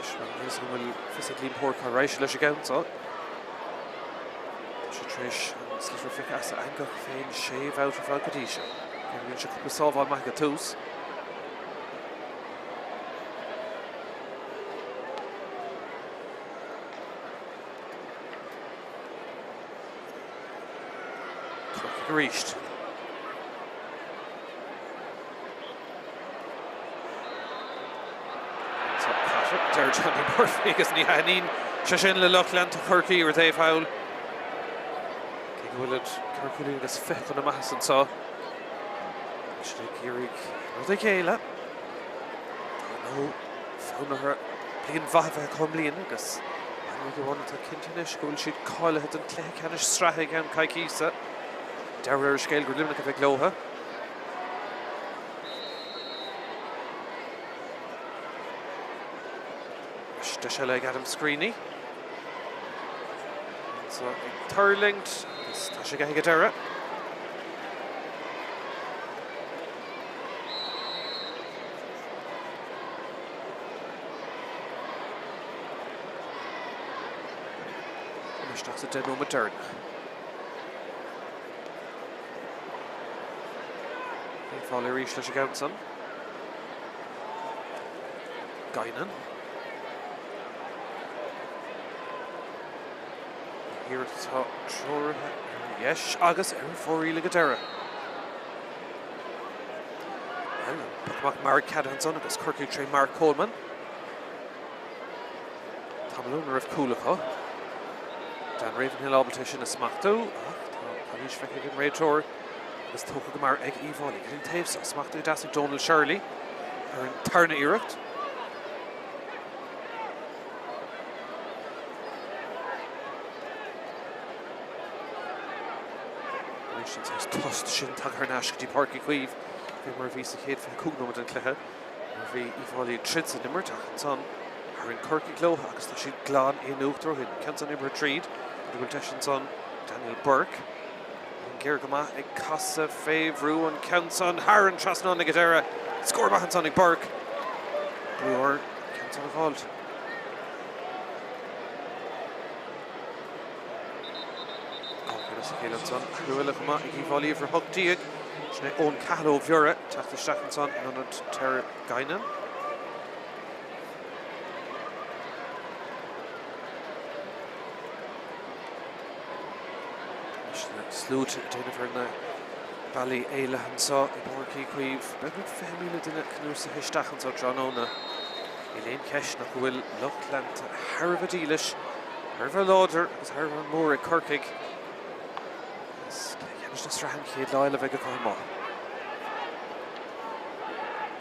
Anois, bhuel, níl 'fhios agam an bhfuil fios ag Liam Hoare cá raibh sé leis an gceann seo. Tá sé tar éis an sliotar a phiocadh as a eangach féin sé bhabhta ar fad go dtí seo. Cé go rinne sé cúpla sábháil maith ag an tús. Corcaigh arís. Deir Johnny Murphy agus ní thaitníonn sé sin le lucht leanta Chorcaí ar an taobh thall. Cé go bhfuil 4 cúilín agus 20 chun na maitheasa anseo. Tá siad ag iarraidh rud a ghéilleadh. Dar ndóigh, fonn orthu bliain mhaith a bheith acu i mbliana agus an rud amháin atá cinnte anois go bhfuil siad cáilithe don chluiche ceannais sraithe i gceann coicíosa. Dealramh ar an scéal gur Luimneach a bheidh leo. Anois deis eile ag Adam Screeney. Anseo ag tuirlingt agus tá sé ag an deireadh. Isteach sa 10 nóiméad deireanach. Uíbh Fhailí arís leis an gceann san. Guinan. Iarracht atá treoraithe ar dheis agus ar fóraoil ag an deireadh. Bhuel, an poc amach mear ceadaithe ansan agus Corcaigh tré Mark Coleman. Tamall óna raibh cúl acu. Dan Ravenhill ábalta é sin a smachtú ach tá calaois feicthe ag an réiteoir agus tógtha go mear ag Uíbh Fhailí. Go dtí an taobh seo, smachtaithe deas ag Donal Shirley ar an tarna iarracht. Arís an saghas tost sin tagtha thar n-ais go dtí Páirc Uí Chaoimh, fé mar a bhí sa chéad 25 nóiméad den chluiche, nuair a bhí Uíbh Fhailí ag troid san imirt ach ansan tharraing Corcaigh leo agus tá siad glan in uachtar ó shin. Ceann san imithe tríd, go bhfuil deis ansan Daniel Burke. An géar go maith ag casadh fé bhrú an ceann san thar an trasnán ag an deireadh. Scór maith ansan ag Burke. Brú air an ceann san a fháilt. As Sa chéile ansan, athrú eile chomh maith ag Uíbh Fhailí uimhir 18, sin é Eoin Cahill ó Bhiorra, ag teacht isteach ansan in ionad Ter Guinan. Anois na sluaite ag déanamh ar na bealaí éalaithe anseo i bPáirc Uí Chaoimh. Beagnach 20,000 duine cnuasaithe isteach anseo tráthnóna. Níl aon cheist ach go bhfuil lucht leanta thar a bheith dílis, thar a bheith láidir agus thar a bheith mór ag Corcaigh. Agus cluiche ceannais na sraithe an chéad lá eile a bheidh acu amach.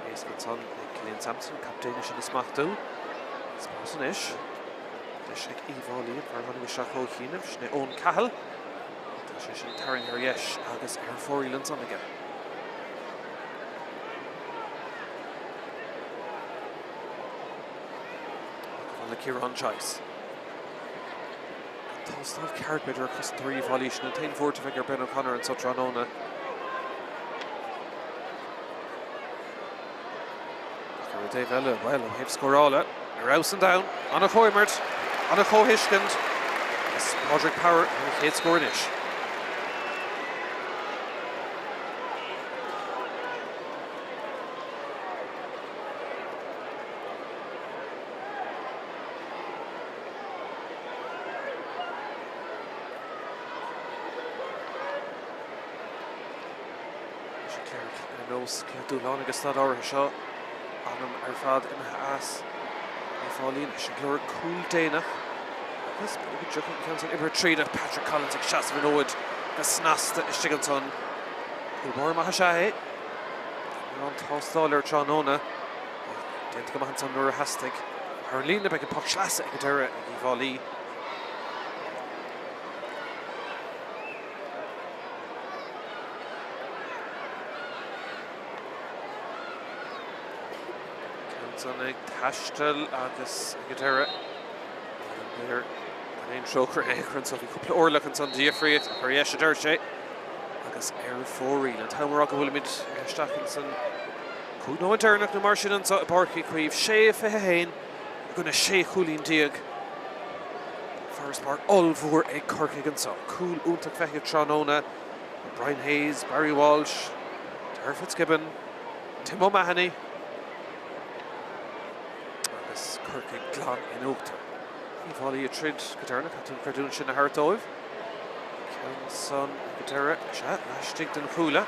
Éasca ansan ag Killian Sampson, captaen é sin a smachtú. Spás anois. Deis ag Uíbh Fhailí, an fear a tháinig isteach ó chianaibh, sin é Eoin Cahill. Tá sé sin tarraingthe ar dheis agus ar fóraoil ansan aige. Le Ciarán Joyce. An tástáil ceart b'fhéidir ar chosantóirí Uíbh Fhailí, sin an t-aon bhuairt a bheidh ar Ben O'Connor anso tráthnóna. Ach ar an dtaobh eile, bhuel, ó thaobh scórála, ar fheabhas an domhan, an-chomhimirt, an-chomhthuiscint, agus Pádraig Power ar a chéad scór anois. Leis an gcléireach ar nós cé dúshlán ag an staid áirithe seo, anam ar fad imithe as Uíbh Fhailí anois ag lorg cúl déanach agus b'fhéidir go dtiocfaidh an ceann san oibre tríd ach Patrick Collins ag seasamh an fhóid go snasta istigh ansan. Cúl báire maith is ea é. Gan mórán tástáil air tráthnóna ach déanta go maith ansan nuair a theastaigh. Thar an líne beidh an poc sleasa ag an deireadh ag Uíbh Fhailí. Ceann san ag taisteal agus ag an deireadh níor gan aon trócaire in aon chor anso. Bhí cúpla orlach ansan de dhifríocht ach ar dheis a deir sé agus ar fóraoil. An t-am a rá go bhfuilimid isteach ins an 5 nóiméad deireanach nó mar sin anso i bPáirc Uí Chaoimh. 6-21 i gcoinne 16 chúilín. Farasbarr ollmhór ag Corcaigh anso. Cúl iontach feicthe tráthnóna ó Brian Hayes, Barry Walsh, Darragh Fitzgibbon, Tim O'Mahony agus Corcaigh glan in uachtar. Uíbh Fhailí ag troid go deireanach, caithfidh tú an chreidiúint sin a thabhairt dóibh. Ceann san ag an deireadh, sea, laistigh den chuaille.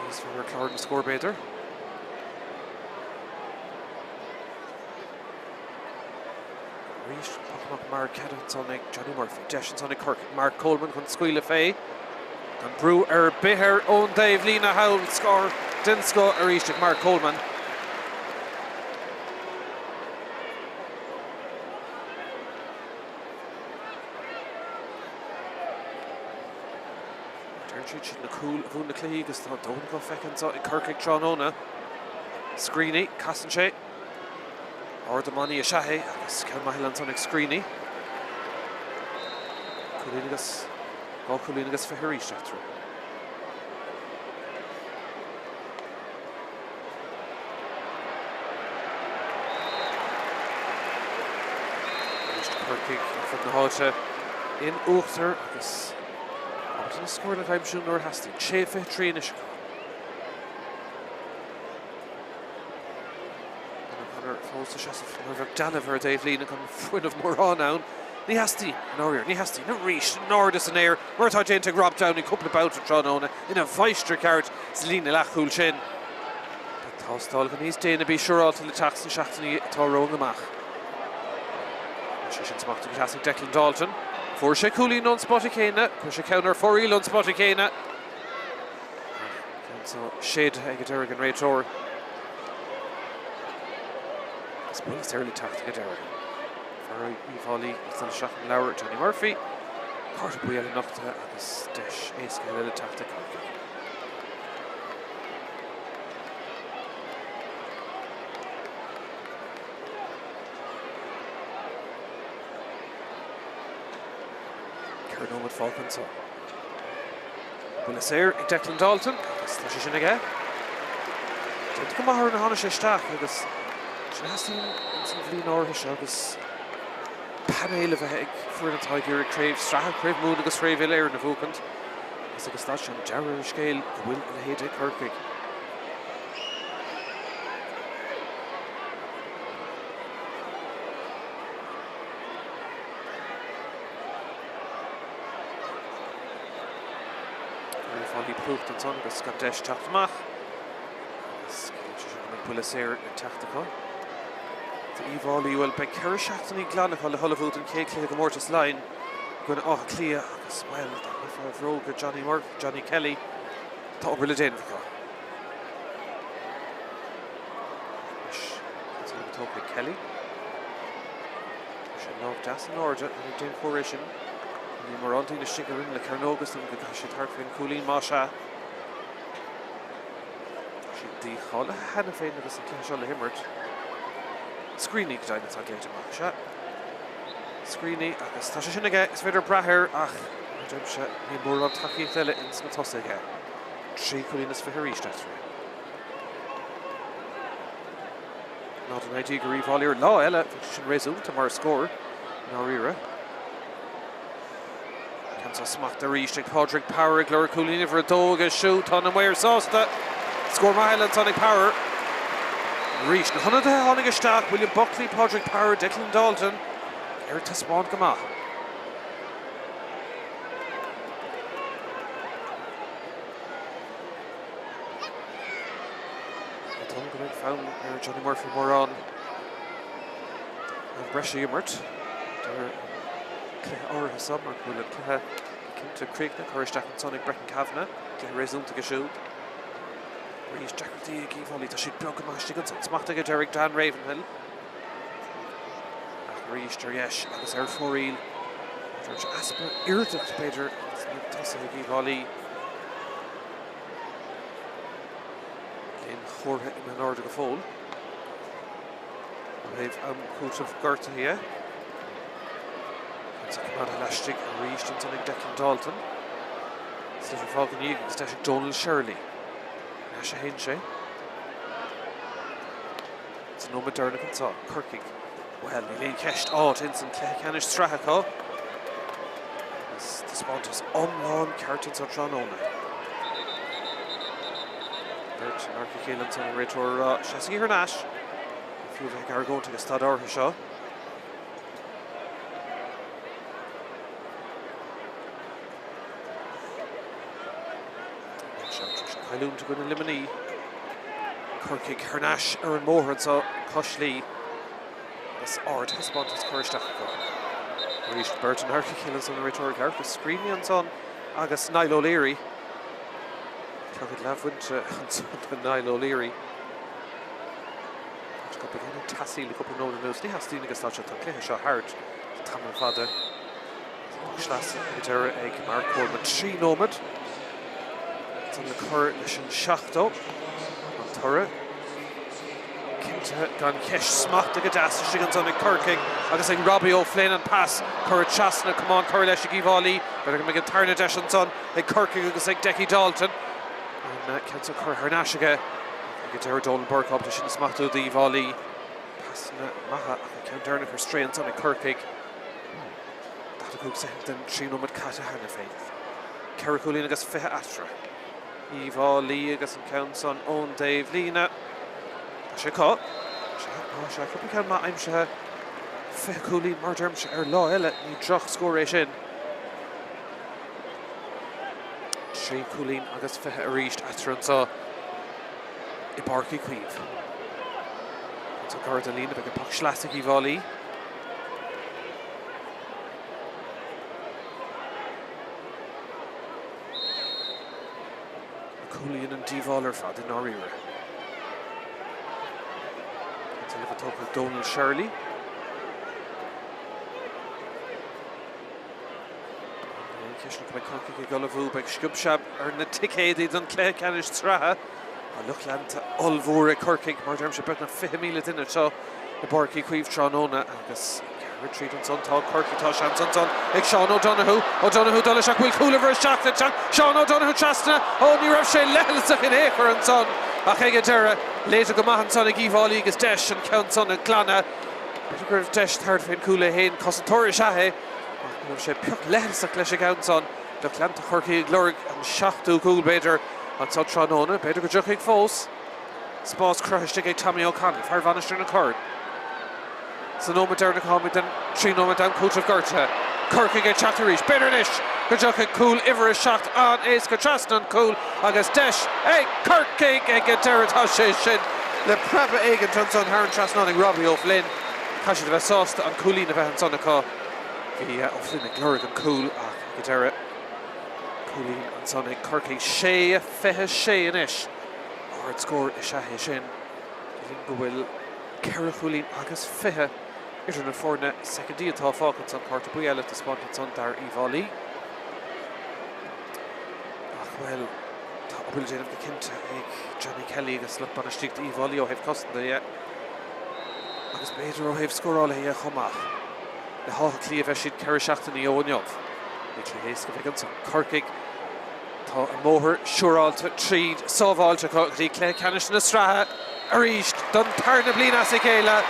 Níos fearr ar chlár na scór b'fhéidir. Arís, poc amach mear ceadaithe ansan ag Johnny Murphy. Deis ansan ag Corcaigh. Mark Coleman chun scaoileadh fé. Gan brú ar bith air ón dtaobhlíne thall. Scór den scoth arís ag Mark Coleman. Deireann siad sin na cúil a bhuann na cluichí agus tá dóthain acu feicthe anseo ag Corcaigh tráthnóna. Screeney, casann sé. Ard amannaí is ea é agus ceann maith eile ansan ag Screeney. Cúilín agus 2 chúilín agus 20 arís eatarthu. Arís Corcaigh ar fud na háite in uachtar agus ábalta na scóranna a aimsiú nuair a theastaíonn. 6-23 anois acu. Ben O'Connor fós ag seasamh mar a bheadh dealbh ar an dtaobhlíne gan fuinneamh mórán ann. Ní theastaíonn, i ndáiríre, ní theastaíonn arís in airde san aer mar atá déanta ag Rob Downey cúpla babhta tráthnóna ina mháistir ceart sa líne leathchúil sin. Beidh tástálacha níos déine bí siúráilte le teacht sna seachtainí atá romhainn amach. Tá sé sin smachtaithe go deas ag Declan Dalton. Fuair sé cúilín ón spota céanna, chuir sé ceann ar fóraoil ón spota céanna. Ceann seo séidthe ag an deireadh ag an réiteoir. Agus buille saor le teacht ag an deireadh. Fear Uíbh Fhailí ag dul isteach an leabhar Johnny Murphy. Cárta buí eile nochtaithe agus deis éasca eile le teacht ag Corcaigh. 4 nóiméad fágtha anseo. Buille saor ag Declan Dalton agus tá sé sin aige. Déanta go maith nuair a tháinig sé isteach agus sin a theastaíonn ins an bhliain áirithe seo agus Cainéal a bheith ag foireann atá ag iarraidh craobh sraithe, craobh Mumhan agus craobh Uile-Éireann a bhuachaint. Agus ag an staid seo an deireadh ar an scéal go bhfuil a leithéid ag Corcaigh. Uíbh Fhailí plúchta ansan agus gan deis teacht amach. Agus ciallaíonn sé sin go mbeidh buille saor ag teacht acu. D'Uíbh Fhailí, bhuel, beidh 4 seachtainí glan acu le hullmhú don chéad chluiche i gcomórtas Laighean i gcoinne Átha Cliath agus, bhuel, dá mbeifeá i bhróga Johnny Murphy, Johnny Kelly, tá obair le déanamh acu. Anois, an tslí tógtha ag Kelly. Tá sé lámh deas in airde, ní déan cóir é sin. Níl mórán daoine istigh ar imeall na cearnóige, is dócha go gcaithfidh siad thart faoin chúilín, más ea. Tá siad dícháilithe cheana féin agus an cluiche seo le himirt. Screeney go deimhin atá glaoite amach, sea. Screeney agus tá sé sin aige, is féidir brath air ach, mar a deirimse, níl mórán tacaíocht eile ins na tosaithe aige. 3 chúilín is 20 arís eatarthu. 0-19 do Uíbh Fhailí ar lá eile, bheadh sé sin réasúnta mar scór, i ndáiríre. Ceann seo smachtaithe arís ag Pádraig Power ag lorg cúilín uimhir a dó aige siúd. Tá na maoir sásta. Scór maith eile ansan ag Power. Arís, na hionadaithe a tháinig isteach, William Buckley, Pádraig Power, Declan Dalton, ar taispeáint go maith. Ní dóigh liom go mbeidh fonn ar Johnny Murphy mórán am breise a imirt. Deir an cluiche áirithe seo mar go bhfuil an cluiche cinnte críochnaithe curtha isteach ansan ag Brecon Kavanagh. Cluiche réasúnta aige siúd. Arís deacrachtaí ag Uíbh Fhailí. Tá siad beag go maith istigh ansan. Smacht ag deireadh Dan Ravenhill. Ach arís ar dheis agus ar fóraoil. Easpa airdeacht b'fhéidir sna tosaithe ag Uíbh Fhailí. Aon chomhartha imithe in airde go fóill ó thaobh am cúitimh gortaithe dhe. Ceann coimeádtha laistigh arís ansan ag Declan Dalton. Sliotar fágtha ina dhiaidh agus deis ag Donal Shirley. Ar ais a théann sé. Sa nóiméad deireanach anseo, Corcaigh, bhuel, níl aon cheist, áit ins an cluiche ceannais sraithe acu. Agus taispeántas iomlán ceart anseo tráthnóna. Beirt in adharca a chéile ansan an réiteoir ag rá, seasaigí thar n-ais. Ní fiú a bheith ag argóint ag an staid áirithe seo. Seo tar éis cailliúint i gcoinne Luimnigh. Corcaigh thar n-ais ar an mbóthar anseo cois Laoi agus ardthaispeántas curtha isteach acu. Arís beirt in adharca a chéile ansan an réiteoir ag amharc ar Screeney ansan agus Niall O'Leary. Clogad leathbhainte ansan do Niall O'Leary. Tá beagáinín teasaí le cúpla nóiméad anuas. Ní theastaíonn ag an staid seo, tá an cluiche seo thart tamall fada. Sleasa ag deireadh ag Mark Coleman. 3 nóiméad ansan le cur leis an 70. An toradh cinntithe gan cheist. Smachtaithe go deas istigh ansan ag Corcaigh agus ag Robbie O'Flynn an pas curtha trasna. Camán curtha leis ag Uíbh Fhailí. B'fhéidir go mbeidh an tarna deis ansan ag Corcaigh agus ag Decky Dalton. An ceann seo curtha thar n-ais aige. Ag an deireadh Donal Burke ábalta sin a smachtú d'Uíbh Fhailí. Pasanna maithe ach an ceann deireanach ar strae ansan ag Corcaigh. 45 soicind den 3 nóiméad caite cheana féin. Ceithre chúilín agus 20 eatarthu. Uíbh Fhailí agus an ceann san ón dtaobhlíne. Tá sé acu. Sea, tá sé. Cúpla ceann maith aimsithe. 20 cúilín, mar a deirimse, ar lá eile. Ní drochscór é sin. 3 chúilín agus 20 arís eatarthu anseo i bPáirc Uí Chaoimh. Anso gar don líne, beidh an poc sleasa ag Uíbh Fhailí. Na cúil a dhéanann díobháil ar fad i ndáiríre. An tseilbh tógtha ag Donal Shirley. Aon cheist go mbeidh Corcaigh ag ullmhú, beidh sciob seab ar na ticéadaí don chluiche ceannais sraithe. Tá lucht leanta ollmhór ag Corcaigh, mar a deirimse, beagnach 20,000 duine anseo i bPáirc Uí Chaoimh tráthnóna agus gearradh tríd ansan tá Corcaigh, tá seans ansan ag Seán O'Donoghue, O'Donoghue dul isteach, bhfuil cúl uimhir 7 le teacht, Seán O'Donoghue trasna, ó ní raibh sé leithleasach in aon chor ansan ach ag an deireadh, léite go maith ansan ag Uíbh Fhailí agus deis an ceann san a ghlanadh. B'fhéidir go raibh deis tabhairt fén gcúl é féin, cosantóir is ea é ach ní raibh sé pioc leithleasach leis an gceann san. Lucht leanta Chorcaí ag lorg an seachtú cúl b'fhéidir anso tráthnóna. B'fhéidir go dtiocfaidh fós. Spás cruthaithe istigh ag Tommy O'Connell, fear Mhainistir na Corann. Sa nóiméad deireanach táimid den 3 nóiméad d'am cúitimh gortaithe. Corcaigh ag teacht arís. B'fhéidir anois go dtiocfaidh cúl uimhir a 7 an-éasca trasna an cúl agus deis ag Corcaigh ag an deireadh. Tá sé sin le preabadh éigin ansan thar an trasnán ag Robbie O'Flynn. Caithfidh siad a bheith sásta an cúilín a bheith ansan acu. Bhí O'Flynn ag lorg an cúl ach ag an deireadh cúilín ansan ag Corcaigh. 6, 26 anois. Ardscór is ea é sin. Deirfinn go bhfuil ceithre chúilín agus 20 idir na foirne. Soicindí atá fágtha ansan. Cárta buí eile taispeánta ansan d'fhear Uíbh Fhailí. Ach, bhuel, tá obair le déanamh go cinnte ag Johnny Kelly agus lucht bainistíochta Uíbh Fhailí ó thaobh cosanta dhe agus b'fhéidir ó thaobh scórála dhe chomh maith. Le hÁth Cliath a bheidh siad 4 seachtainí ó inniu. Ní cluiche éasca a bheidh ansan. Corcaigh. Tá a mbóthar siúráilte tríd, sábháilte acu go dtí cluiche ceannais na sraithe arís don tarna bliain as a chéile.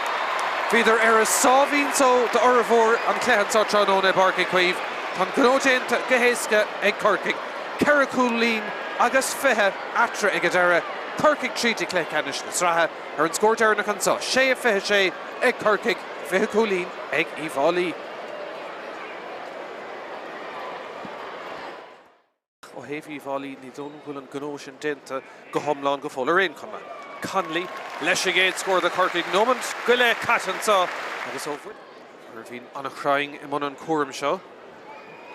Bhíodar ar a sáimhín só d'fhormhór an chluiche anseo tráthnóna i bPáirc Uí Chaoimh. Tá an gnó déanta go héasca ag Corcaigh. Ceithre chúilín agus 20 eatarthu ag an deireadh. Corcaigh tríd i gcluiche ceannais na sraithe ar an scór deireanach anseo, 6-26 ag Corcaigh, 20 cúilín ag Uíbh Fhailí. Ó thaobh Uíbh Fhailí, ní dóigh liom go bhfuil an gnó sin déanta go hiomlán go fóill ar aon chuma. Connolly leis an gcéad scór do Chorcaigh. Nóimint go leith caite anseo agus ó bhuille. Fear a bhíonn an-chruinn i mbun an chúraim seo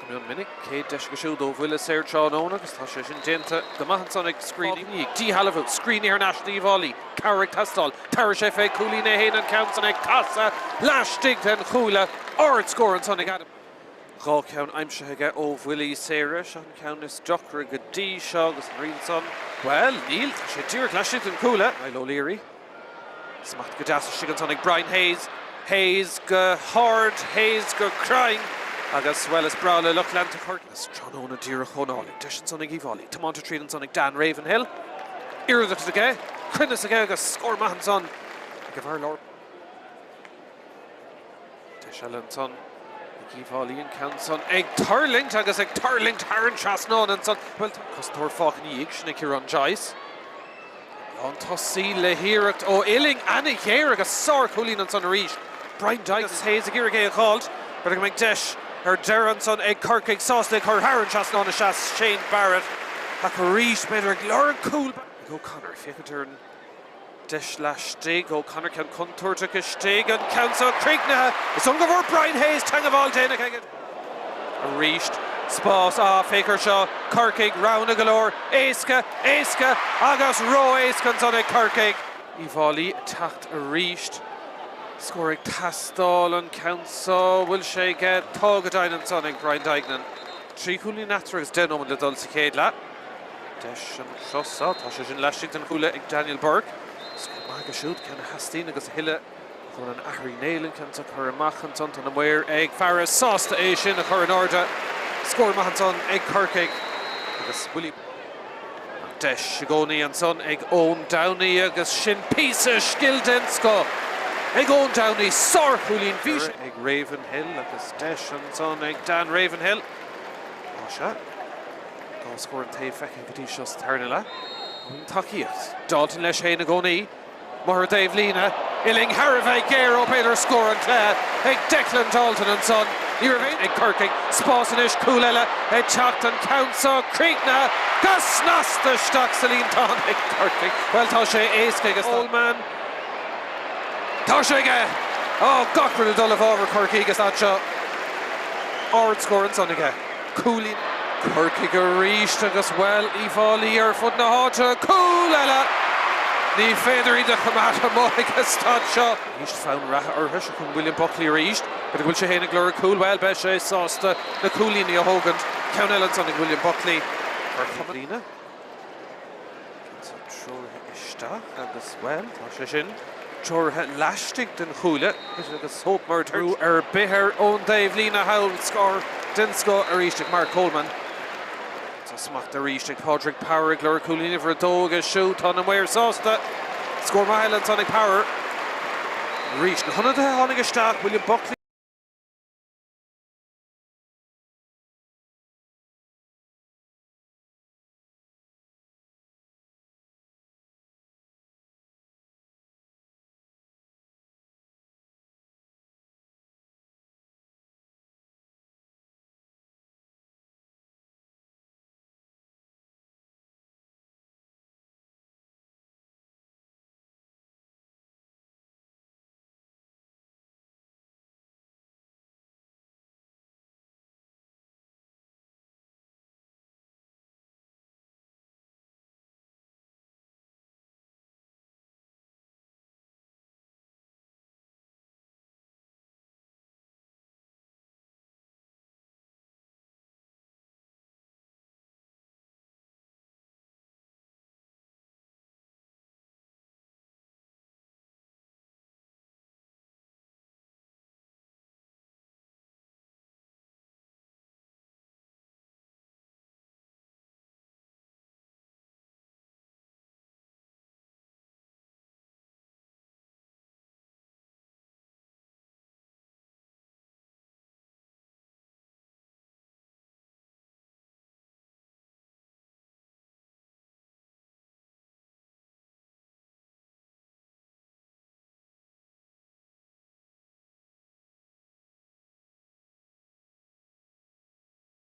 go mion minic. Céad deis aige siúd ó bhuille saor tráthnóna agus tá sé sin déanta go maith ansan ag Screeney. Díshealbhú, Screeney thar n-ais d'Uíbh Fhailí. Cabhair ag teastáil. Tabharfaidh sé fé chúilín é féin an ceann san ag casadh laistigh den chuaille. Ardscór ansan ag Adam. Dhá cheann aimsithe aige ó bhuillí saora. Seo an ceann is deacra go dtí seo agus an rian san, bhuel, níl, tá sé díreach laistigh den chuaille. Niall O'Leary. Smacht go deas istigh ansan ag Brian Hayes. Hayes go hard, Hayes go cruinn agus, bhuel, is breá le lucht leanta Chorcaí. Agus tráthnóna díreach ón álainn. Deis ansan ag Uíbh Fhailí. Tiomáinte tríd ansan ag Dan Ravenhill. Iarracht aige, cruinneas aige agus scór maith ansan ag an bhfear láir. Deis eile ansan ag Uíbh Fhailí, an ceann san ag tuirlingt agus ag tuirlingt thar an trasnán ansan. Bhuel, tá cosantóir fágtha ina dhiaidh, sin é Ciarán Joyce. Lántosaí le hiarracht ó uillinn ana-ghéar agus sárchúilín ansan arís. Brian Dykes agus Hayes ag iarraidh é a dh'fháilt. B'fhéidir go mbeidh deis ar deireadh ansan ag Corcaigh sásta é a chur thar an trasnán a sheas Shane Barrett. Ach arís, b'fhéidir ag lorg cúl. Ag O'Connor, féachaint ar an. Deis laistigh, O'Connor, ceann contúirteach istigh, an ceann seo críochnaithe. Is dóigh go bhfuair Brian Hayes teangabháil déanach aige. Arís, spás, ah, féach ar seo, Corcaigh, roghanna go leor, éasca, éasca agus ró-éasca ansan ag Corcaigh. Uíbh Fhailí ag teacht arís. Scór ag teastáil an ceann seo, bhfuil sé aige? Tá go deimhin ansan ag Brian Duignan. Trí chúilín eatarthu agus 10 nóiméad le dul sa chéad leath. Deis anseo, tá sé sin laistigh den chuaille ag Daniel Burke. Scór maith aige siúd, ceann a theastaíonn agus a thuilleadh. Chun an Uí Néill an ceann seo curtha amach ansan. Tá na maoir ag faire sásta é sin a chur in airde. Scór maith ansan ag Corcaigh agus Willie. An deis i gcónaí ansan ag Eoin Downey agus sin píosa scil den scoth ag Eoin Downey. Sárchúilín. Bhí sé ag Ravenhill agus deis ansan ag Dan Ravenhill. Á sea. Dhá scór an taobh feicthe go dtí seo sa tarna leath. An tacaíocht. Dalton leis féin i gcónaí. Amuigh ar an dtaobhlíne. Uillinn thar a bheith géar ó b'fhéidir scór an chluiche ag Declan Dalton ansan. Ní raibh aon ag Corcaigh. Spás anois, cúl eile ag teacht. An ceann seo críochnaithe go snasta isteach sa líontán ag Corcaigh. Bhuel tá sé éasca ag Coleman. Tá sé aige! Á, gach rud ag dul i bhfabhar Chorcaí ag an staid seo. Ardscór ansan aige. Cúilín. Corcaigh arís agus, bhuel, Uíbh Fhailí ar fud na háite. Cúl eile! Ní féidir iad a choimeád amuigh ag an staid seo. Arís fonn reatha orthu. Seo chugainn William Buckley arís. B'fhéidir go bhfuil sé féin ag lorg cúl. Bhuel, beidh sé sásta na cúilíní a thógaint. Ceann eile ansan ag William Buckley. Ar chuma líne. Treoraithe isteach agus, bhuel, tá sé sin treoraithe laistigh den chuaille agus Hope mar brú ar bith air ón dtaobhlíne thall. Scór den scoth arís ag Mark Coleman. Tá smacht arís ag Pádraig Power ag lorg cúilín uimhir a dó aige siúd. Tá na maoir sásta. Scór maith eile ansan ag Power. Arís, na hionadaithe a tháinig isteach, William Buckley.